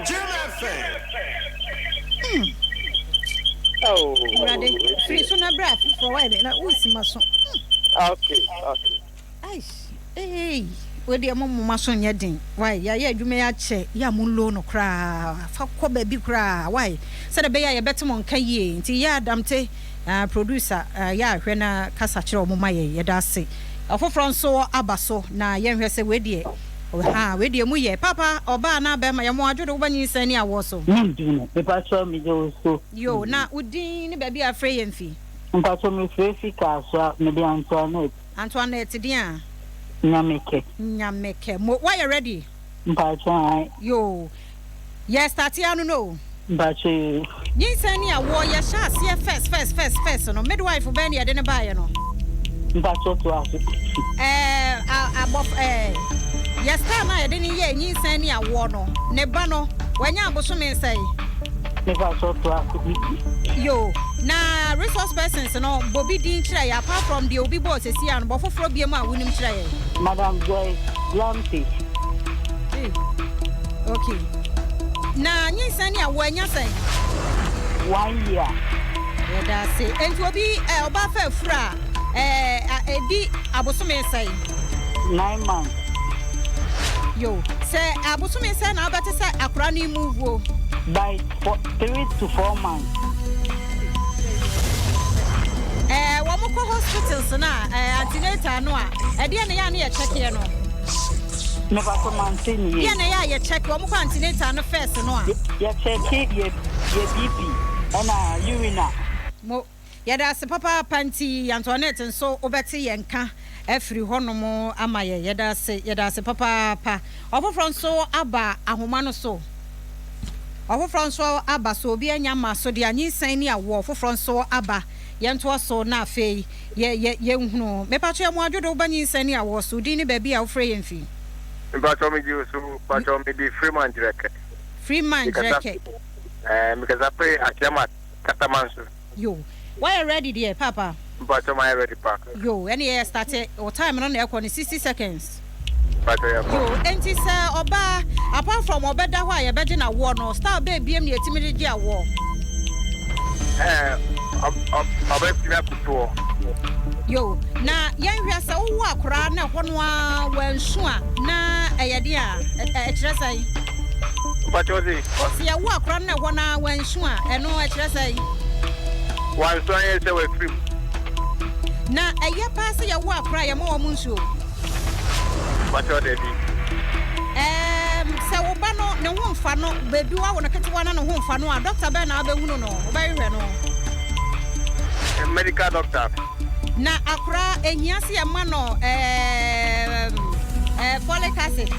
[SPEAKER 1] Hmm.
[SPEAKER 12] Oh.
[SPEAKER 1] Awurade firi so na bra foforɔ wayɛ dɛ na wosi ma so.
[SPEAKER 12] Hmm. Okay okay.
[SPEAKER 1] Aish eei wei deɛ mo moma so nyɛ den wai yɛayɛ adwuma yi akyɛ yɛ a mo low no koraa fa kɔ baabi koraa wai sɛdeɛ ɛbɛyɛ a yɛbɛte mo nka yie nti yɛ adamte ah, producer ah, yɛ ahwɛ na kasa kyerɛ wɔn ma yɛ yɛda ase ɔfoforɔ nso aba so na yɛnhwɛ sɛ wei deɛ ha wei deɛ mu yɛ papa ɔbaa anaa bɛrima yɛ mo adwo de woba nyinsɛn ne awoɔ so.
[SPEAKER 13] Mepakyɛw megye wo so.
[SPEAKER 1] Yo na wo din ne baabi a afrɛ yɛn fi.
[SPEAKER 13] Mpakyɛw mefrɛ fi Kasoa mede Antoinette.
[SPEAKER 1] Antoinette din a.
[SPEAKER 13] Nyamekɛ.
[SPEAKER 1] Nyamekɛ mo wayɛ ready.
[SPEAKER 13] Mpakyɛw ae.
[SPEAKER 1] Yoo yɛ starte ano no o.
[SPEAKER 13] Mpakyɛw yoo.
[SPEAKER 1] Nyinsɛn ne awoɔ yɛ hyɛ aseɛ first first first first no midwife bɛn na yɛde no baeɛ no.
[SPEAKER 13] Mpakyɛw toa so.
[SPEAKER 1] Ɛɛ a abɔf ɛɛ yɛ star no a yɛde no yɛɛ nyinsɛn ne awoɔ no ne ba no wanya abosome sɛn.
[SPEAKER 13] Mepa kyɛw toa so bi.
[SPEAKER 1] Yoo, na resource persons no bɔ bi din kyerɛ yɛn apart from deɛ obi bɔɔ sɛsi ara no, bɔ foforɔ biom a wonim kyerɛ yɛn.
[SPEAKER 13] Madam Joyce Lamptey.
[SPEAKER 1] Ei, ok. Na nyinsɛn ne awoɔ anya sɛn?
[SPEAKER 13] One year.
[SPEAKER 1] Yɛda ase. Enti obi ɛ, ɔbaa fa afuru a, ɛ, a, ɛdi abosome sɛn?
[SPEAKER 13] 9 months.
[SPEAKER 1] Yo, sɛ abosome sɛn na wobɛte sɛ akora no remove o?
[SPEAKER 13] By 3 to 4 months.
[SPEAKER 1] Ɛɛ, wɔn kɔ hospitals no a, ɛɛ, antenatal no a, ɛdeɛ na ɛyɛ a na yɛ check no?
[SPEAKER 13] Mepatɔ mante ne yie.
[SPEAKER 1] Deɛ na ɛyɛ a yɛ check, wɔn kɔ antenatal no first no a?
[SPEAKER 13] Yɛ check yɛ yɛ BP ɛna urine a.
[SPEAKER 1] Mo. Yɛda ase papaapa nti Antoinette nso wobɛte yɛn nka afiri hɔnom ama yɛn. Yɛda ase, yɛda ase papaapa. Ɔfoforɔ nso aba ahoma no so. Ɔfoforɔ nso aba so. Obi anya mma so deɛ anyinsɛn ne awoɔ. Ɔfoforɔ nso aba. Yɛntoa so na afei yɛ, yɛ, yɛnhunu. Mepakyɛ mo adwodo woba nyinsɛn ne awoɔ so. Wo din ne baabi a wofrɛ yɛn fi.
[SPEAKER 11] Mpakyɛ megye wo so. Mpakyɛ mede Freeman Gyerɛkɛ.
[SPEAKER 1] Freeman Gyerɛkɛ.
[SPEAKER 11] Ɛɛ, mekasa firi Akyerɛma Katamanso.
[SPEAKER 1] Yo. Wayɛ ready deɛ paapa?
[SPEAKER 11] Mpakyɛw mayɛ ready paa.
[SPEAKER 1] Yo, ɛne yɛ starte, wo time no na ɛkɔ no 60 seconds.
[SPEAKER 11] Mpakyɛw yɛkɔ.
[SPEAKER 1] Yo, enti sɛ ɔbaa, apart from ɔbɛda hɔ a yɛbɛgye no awoɔ no, style bɛɛ biem na yɛtumi de gye awoɔ?
[SPEAKER 11] Ɛɛ, ɔbɛtumi akoto hɔ.
[SPEAKER 1] Yo, na yɛnhwɛ sɛ wowo akoraa na ɛhɔ no ara wansu a, na ɛyɛ den a, ɛkyerɛ sɛn?
[SPEAKER 11] Mpakyɛw se.
[SPEAKER 1] Sɛ yɛwo akora no na ɛhɔ no ara wansu a, ɛno ɛkyerɛ sɛn?
[SPEAKER 11] Wansu ayɛ sɛ wafiri mu.
[SPEAKER 1] Na ɛyɛ paa sɛ yɛwo akora a yɛma wɔn nsuo?
[SPEAKER 11] Mpakyɛw dabi.
[SPEAKER 1] Ɛɛm, sɛ wo ba no ne ho mfa no, baabi woawo no ketewa na ne ho mfa no a, dɔkta bɛn na wobɛhunu no, wobɛhwehwɛ no?
[SPEAKER 11] Medical doctor.
[SPEAKER 1] Na akora ehia sɛ yɛma no ɛɛm, ɛɛ folic acid?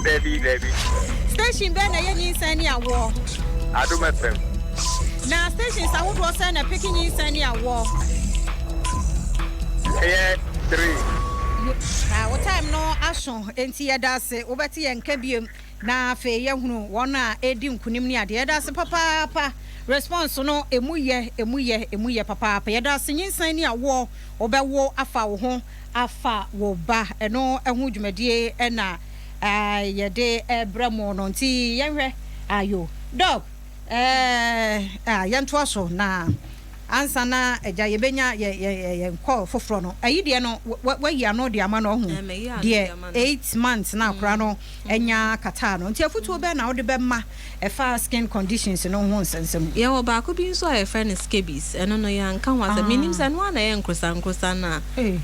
[SPEAKER 11] Dabi, dabi.
[SPEAKER 1] Station bɛn na ɛyɛ nyinsɛn ne awoɔ?
[SPEAKER 11] Adom FM.
[SPEAKER 1] Na stations ahodoɔ sɛn na ɛpeke nyinsɛn ne awoɔ?
[SPEAKER 11] Ɛyɛ three.
[SPEAKER 1] Yo, ah, wo time no aso, enti yɛda ase. Wobɛte yɛn nka biom na afei yɛahunu wɔn a ɛredi nkunim ne adeɛ. Yɛda ase papaapa. Response no, emu yɛ, emu yɛ, emu yɛ papaapa. Yɛda ase. Nyinsɛn ne awoɔ, wobɛwo afa wo ho. afa wo ba. Ɛno ho dwumadie na yɛde rebrɛ mo no nti yɛnhwɛ ayo. Doc, eh, yɛntoa so na ansa na agya yɛbɛnya yɛn call foforɔ no. Ayi deɛ no wayi ano de ama no ɔho deɛ 8 months na akora no anya kataa no. Nti afutuo bɛn na wode bɛma Ɛfa skin conditions no ho nsɛnsɛm.
[SPEAKER 2] Yɛwɔ baako bi nso a yɛfrɛ no scabies, ɛno no yɛanka ho asɛm. Mennim sɛ ɛno ara na ɛyɛ nkrosankrosa no a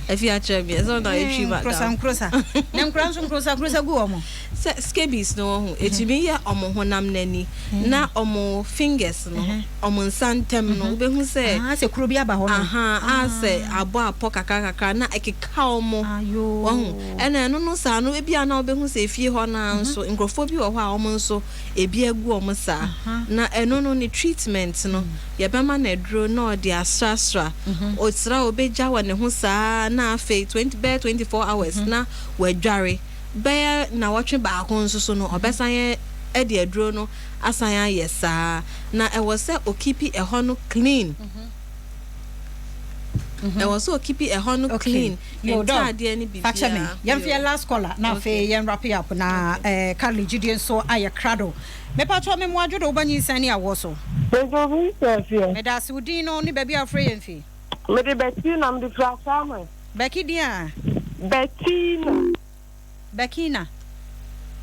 [SPEAKER 2] afi akyerɛ me, ɛsɛ na ɛtwi madam.
[SPEAKER 1] Nkrosankrosa. Na nkora nso nkrosankrosa gu wɔn.
[SPEAKER 2] Sɛ scabies no wahu, ɛtumi yɛ wɔn honam no ani na wɔn fingers no, wɔn nsa ntam no, wobɛhu sɛ.
[SPEAKER 1] Ah, sɛ kuro bi aba hɔ no.
[SPEAKER 2] Ahaa, asɛ abɔ apɔ kakra kakra na ɛkeka wɔn. Wahu. Ɛna ɛno no saa no, ebia na wobɛhu sɛ efie hɔ no ara nso, nkurɔfoɔ bi wɔ hɔ a wɔn nso ebi agu wɔn saa. Na ɛno no ne treatment no, yɛbɛma no aduro na ɔde asrasra. Ɔsra a ɔbɛgya wɔ ne ho saa ara na afei 20, bɛyɛ 24 hours na wadware. Bɛyɛ nnawɔtwe baako nso so no, ɔbɛsan de aduro no asan ayɛ saa. Na ɛwɔ sɛ ɔkeepi ɛhɔ no clean. Ɛwɔ sɛ ɔkeepi ɛhɔ no clean, ne ntaadeɛ ne
[SPEAKER 1] Fa kyɛ me.
[SPEAKER 2] biribiara.
[SPEAKER 1] Yɛmfa yɛn last caller na afei yɛn wrap up na eh, Carly gyidie nso ayɛ krado. Mepakyɛw me mmoa dwodo woba nyinsɛn ne awoɔ so.
[SPEAKER 12] Mede obi nsa afie.
[SPEAKER 1] Medaase wo din no ne baabi a wofrɛ yɛn fi.
[SPEAKER 12] Mede Bettina mede firi Ashaiman.
[SPEAKER 1] Becky din a?
[SPEAKER 12] Bettina.
[SPEAKER 1] Bekina.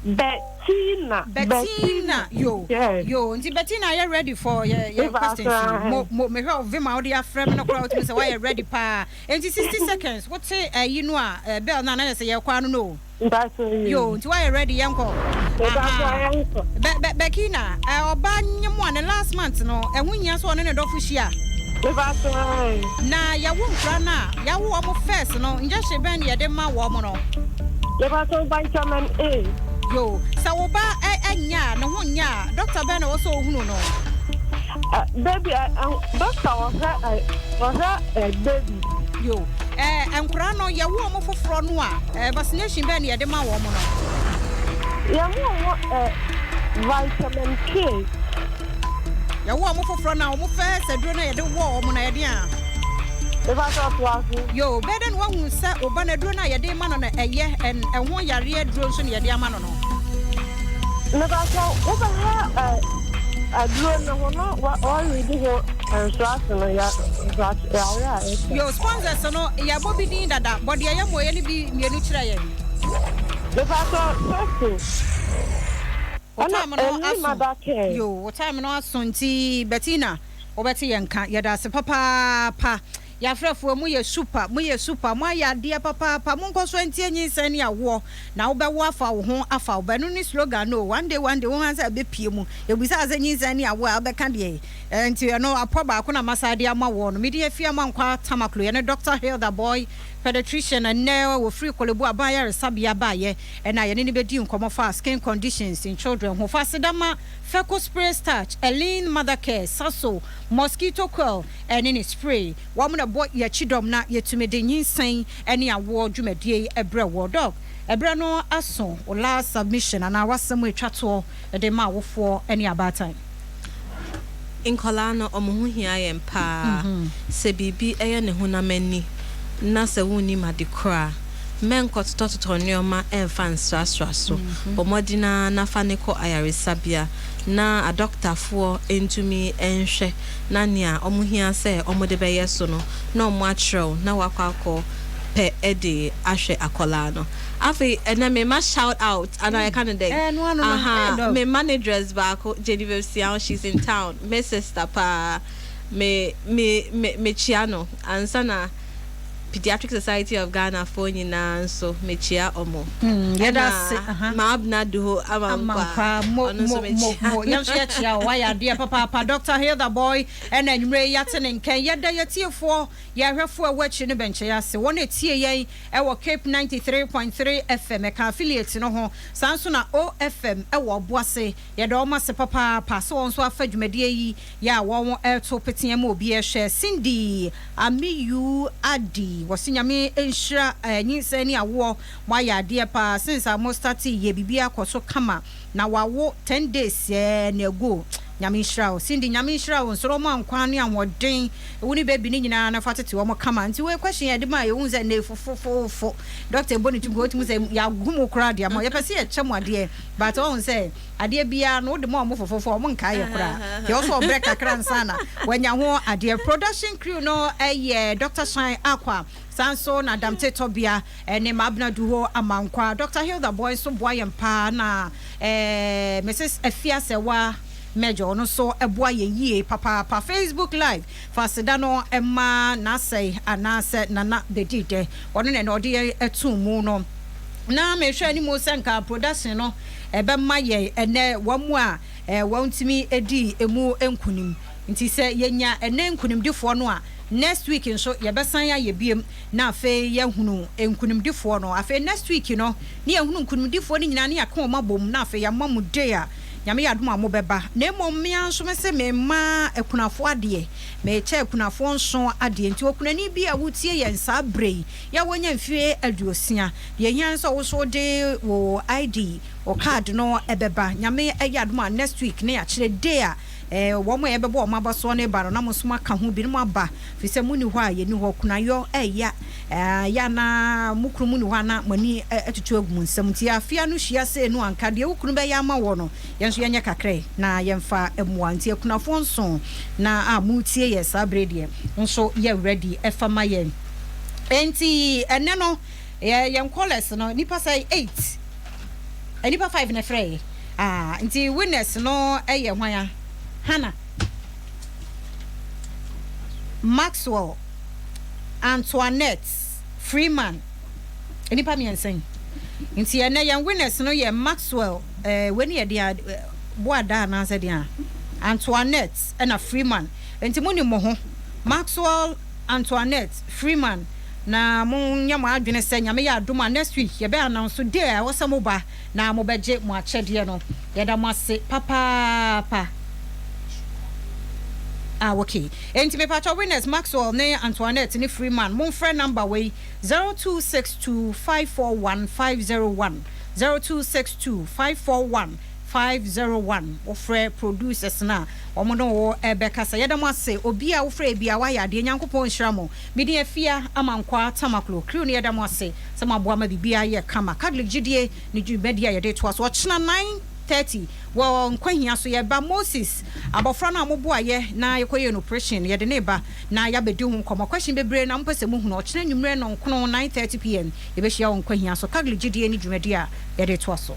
[SPEAKER 12] Bettina.
[SPEAKER 1] Bettina yo
[SPEAKER 12] Yes.
[SPEAKER 1] yo nti Bettina ayɛ ready for yɛ yɛ
[SPEAKER 12] Eva
[SPEAKER 1] questions yi mo mo mehwɛ wo vim a wode afrɛ me no koraa wotumi sɛ woayɛ ready paa nti 60 seconds wote ayi no a eh, bell no a na yɛ sɛ yɛkɔ ano no o
[SPEAKER 12] Mpakyɛ yi.
[SPEAKER 1] yo nti woayɛ ready yɛnkɔ
[SPEAKER 12] Mpakyɛ
[SPEAKER 1] aha
[SPEAKER 12] yɛnkɔ.
[SPEAKER 1] Bɛ bɛ Bekina eh, ɔba nye mo a ne last month no ɛho hia sɛ ɔne ne dɔfo hyia
[SPEAKER 12] Mepakyɛ ae.
[SPEAKER 1] Na yɛwo nkora no a yɛawo wɔn first no injection bɛn na yɛde ma wɔn no.
[SPEAKER 12] Mepakyɛ vitamin A.
[SPEAKER 1] Yoo, sɛ wo ba ɛ nyɛ a, ne ho nyɛ a, doctor bɛn na ɛwɔ sɛ ɔhunu no?
[SPEAKER 12] Ɛ baby ɛ ɛ doctor ɔhwɛ ɛ ɔhwɛ ɛ baby.
[SPEAKER 1] Yoo, ɛ nkora no yɛwo wɔn foforɔ no a, ɛ vaccination bɛn na yɛde ma wɔn no?
[SPEAKER 12] Yɛma wɔn ɛ.
[SPEAKER 14] Vitamin K.
[SPEAKER 1] Yɛwo wɔn foforɔ no a, wɔn first aduro no a yɛde wɔ wɔn no, ɛyɛ deɛn a?
[SPEAKER 14] Mepakyɛw toa so.
[SPEAKER 1] Yoo, bɛyɛ dɛn na woahu sɛ wo ba no aduro no a yɛde rema no no ɛyɛ and ɛho yareɛ aduro nso na yɛde ama no no?
[SPEAKER 14] Mepakyɛw, wobɛhwɛ ɛ aduro no ho na wa wɔredi ho nsorase no ya nsorase yare a ɛsɛ.
[SPEAKER 1] Yoo, sponsors no yɛabɔ bi din dada, bɔ deɛ ɛyɛ mmoeɛ no bi mmienu kyerɛ yɛn.
[SPEAKER 14] Mepakyɛw, Soso.
[SPEAKER 1] Wo
[SPEAKER 14] Ɛna
[SPEAKER 1] time no
[SPEAKER 14] ɛnni
[SPEAKER 1] aso.
[SPEAKER 14] mother care.
[SPEAKER 1] Yoo, wo time no aso nti Bettina wobɛte yɛn nka. Yɛda ase papaapa. Yɛafrɛfoɔ mo yɛ super, mo yɛ super, mo ayɛ adeɛ papaapa. Monkɔ so ntie nyinsɛn ne awoɔ na wobɛwo afa wo ho afa wo ba. Ɛno ne slogan no o. One day one day wohu ara sɛ ɛbɛpue mu. Yɛbisa wo sɛ nyinsɛn ne awoɔ a wobɛka deɛn? Ɛɛ nti ɛno apɔ baako na masan de ama woɔ no. Me din Afia Amankwah Tamaklo. Yɛne Doctor Hilda Boy, pediatrician ɛnnɛ wɔfiri Korle Bu Aban Ayaresabea baeɛ. Ɛna yɛne no bɛdii nkɔmmɔ faa skin conditions in children ho. Fa aseda ma Feco Spray Starch, Elene Mother Care, Saso, Mosquito Coil ne ne spray. Wɔn na ɛbɔ yɛn akyi dɔm na yɛtumi de nyinsɛn ne awoɔ dwumadie yi brɛ woɔ. Doc, ɛberɛ no aso, wo last submission anaa w'asɛm a ɛtwa toɔ de ma awofoɔ ne abaatan.
[SPEAKER 2] Nkwadaa no, wɔn ho hia yɛn paa. Sɛ biribi yɛ ne honam ani na sɛ wonnim ade korɔ a, mɛnkɔtotɔtotɔ nneɛma mfa nsrasra so. Bɔ mmɔden ara na fa no kɔ ayaresabea na adɔkotafoɔ ntumi nhwɛ na nea wɔhia sɛ wɔde bɛyɛ so no na wɔakyerɛ wo na woakɔ akɔ pɛ de ahwɛ akwadaa no. Afei ɛnɛ mema shout out anaa yɛka no dɛn?
[SPEAKER 1] Ɛɛ no ano no,
[SPEAKER 2] Ahaa,
[SPEAKER 1] ɛɛ dɔg.
[SPEAKER 2] me manageress baako, Genevieve Siaw, she's in town, me sister paa, me me me mekyia no ansa na Pediatric Society of Ghana foɔ nyinaa nso mekyia ɔmo.
[SPEAKER 1] Yɛda ase,
[SPEAKER 2] Ɛna
[SPEAKER 1] aha.
[SPEAKER 2] Maabena Duho Amankwaa,
[SPEAKER 1] Amankwaa, mo
[SPEAKER 2] ɔno nso
[SPEAKER 1] mo mo
[SPEAKER 2] mekyia
[SPEAKER 1] mo,
[SPEAKER 2] no.
[SPEAKER 1] yɛn nso yɛkyia wo, wayɛ adeɛ papaapa. Doctor Hilda Boy ɛna anwummerɛ yi yɛate ne nkɛn. Yɛda yɛtiefoɔ, yɛn ahwɛfoɔ a ɛwɔ akyiri no bɛnkyɛe ase, wɔn a ɛtie yɛn wɔ Cape 93.3 FM, ɛka affiliate no ho. Saa nso na OFM wɔ Ɔboase. Yɛda wɔn ase papaapa sɛ wɔn nso afa dwumadie yi yɛ a wɔn reto peteɛ ma obi rehwɛ. Cindy Amiyu Adi, wɔse Nyame nhyira nyinsɛn ne awoɔ, moayɛ adeɛ paa since a mo startee yɛ biribiara kɔ so kama na wawo 10 days sɛɛ na ago. Nyame nhyira wo Cindy, Nyame nhyira wo nsoromma nkwa ne ahoɔden Wo ne baby no nyinaa na fa tete wɔn kama. Nti wei question yɛde maa yɛhu sɛ nnɛ fofofofo. Doctor ɛbɔ ne ti nko wotumi sɛ yɛago mu koraa de ama. Yɛpɛ sɛ yɛkyɛ mo adeɛ but ɔhu sɛ adeɛ biara no wode ma wɔn fofofo a wɔn nkae yɛ koraa. Yɛwɔ sɛ ɔbrɛ kakra nsa na wanya ho adeɛ. Production crew no yɛ Doctor Shine Akwa, saa nso na Damte Tɔbea ne Mabena Duho Amankwa. Doctor Hilda Boy nso boa yɛn paa na eh, Mrs Afia Sɛwa Major ɔno nso boa yɛn yie papaapa. Facebook live fa aseda no ma N'asɛe anaasɛ Nana Bedi Dɛ ɔno na ɛnɛ ɔde yɛn too mu no. Na mehwɛ anim sɛ nka production no ɛbɛma yɛn ɛnɛ wɔn mu a wɔntumi dii ɛmu nkunim. Nti sɛ yɛnya ɛnɛ nkunimdifoɔ no a, next week nso yɛbɛsan ayɛ biom na afei yɛahunu nkunimdifoɔ no. Afei next week no ne yɛahunu nkunimdifoɔ no nyinaa ne yɛaka wɔn abom na afei yɛama mo day a Nyame yɛ adom a mobɛba. Na mmom me ara nso mese merema akunafoɔ adeɛ, merekyɛ akunafoɔ nson adeɛ. Nti okunani bi a wotie yɛn saa berɛ yi, yɛ a woanya mfeɛ aduosia, deɛ ɛhia ne sɛ wo nso wode wo ID, wo card no bɛba. Nyame yɛ adom a next week na yɛakyerɛ day a wɔn a yɛbɛbɔ wɔn abasoɔ no reba no na mo nso moaka ho bi na moaba, firi sɛ monni hɔ a yɛnni hɔ. Kunayɔ ɛya. Ɛyɛ a na mo kunu mu nni hɔ a na mo ani atutu agu mo nsam. Nti afe ano hyia sei no anka deɛ wo kunu bɛyɛ ama woɔ no, yɛn nso yɛnyɛ kakra yi na yɛmfa mmoa. Nti akunafoɔ nson na a moretie yɛn saa berɛ yi deɛ, wo nso yɛ ready fa ma yɛn. Enti ɛnnɛ no, yɛn callers no, nnipa sɛn? Eight. Nnipa five na ɛfrɛeɛ. Ah, nti winners no yɛ hwan a? Hannah. Maxwell. Antoinette Freeman, nnipa mmiɛnsa yi. Nti ɛnɛ yɛn winners no yɛ Maxwell, eh, wei no yɛ deɛ eh, Boada anaasɛ deɛ a, Antoinette ɛna Freeman. Nti mo nim mo ho, Maxwell, Antoinette, Freeman, na mo nyɛ mo adwene sɛ Nyame yɛ adom a next week yɛbɛ announce day a ɛwɔ sɛ mo ba na mo bɛgye mo akyɛdeɛ no. Yɛda mo ase papaapa. Ah okay. Enti mepakyɛw winners Maxwell ne Antoinette ne Freeman momfrɛ number wei 0262 541 501 0262 541 501 Wofrɛ producers no a, wɔn ne wo bɛkasa. Yɛda mo ase. Obi a wofrɛ biara wayɛ adeɛ. Nyankopɔn nhyira mo. Me din Afia Amankwaa Tamaklo. Crew no yɛda mo ase sɛ moaboa ma biribiara ayɛ kama. Catholic gyidie ne dwumadie a yɛde retoa so. Ɔkyena 9:30 wɔ Nkwahia so yɛba Moses, abɔfra no a moboaeɛ na yɛkɔyɛɛ no operation no, yɛde no reba na yɛabɛdi ho nkɔmmɔ. Question bebree na mopɛ sɛ mohunu. Ɔkyena anwummerɛ nnɔnkono 9:30 pm yɛbɛhyia wɔ Nkwahia so. Catholic gyidie ne dwumadie a yɛde retoa so.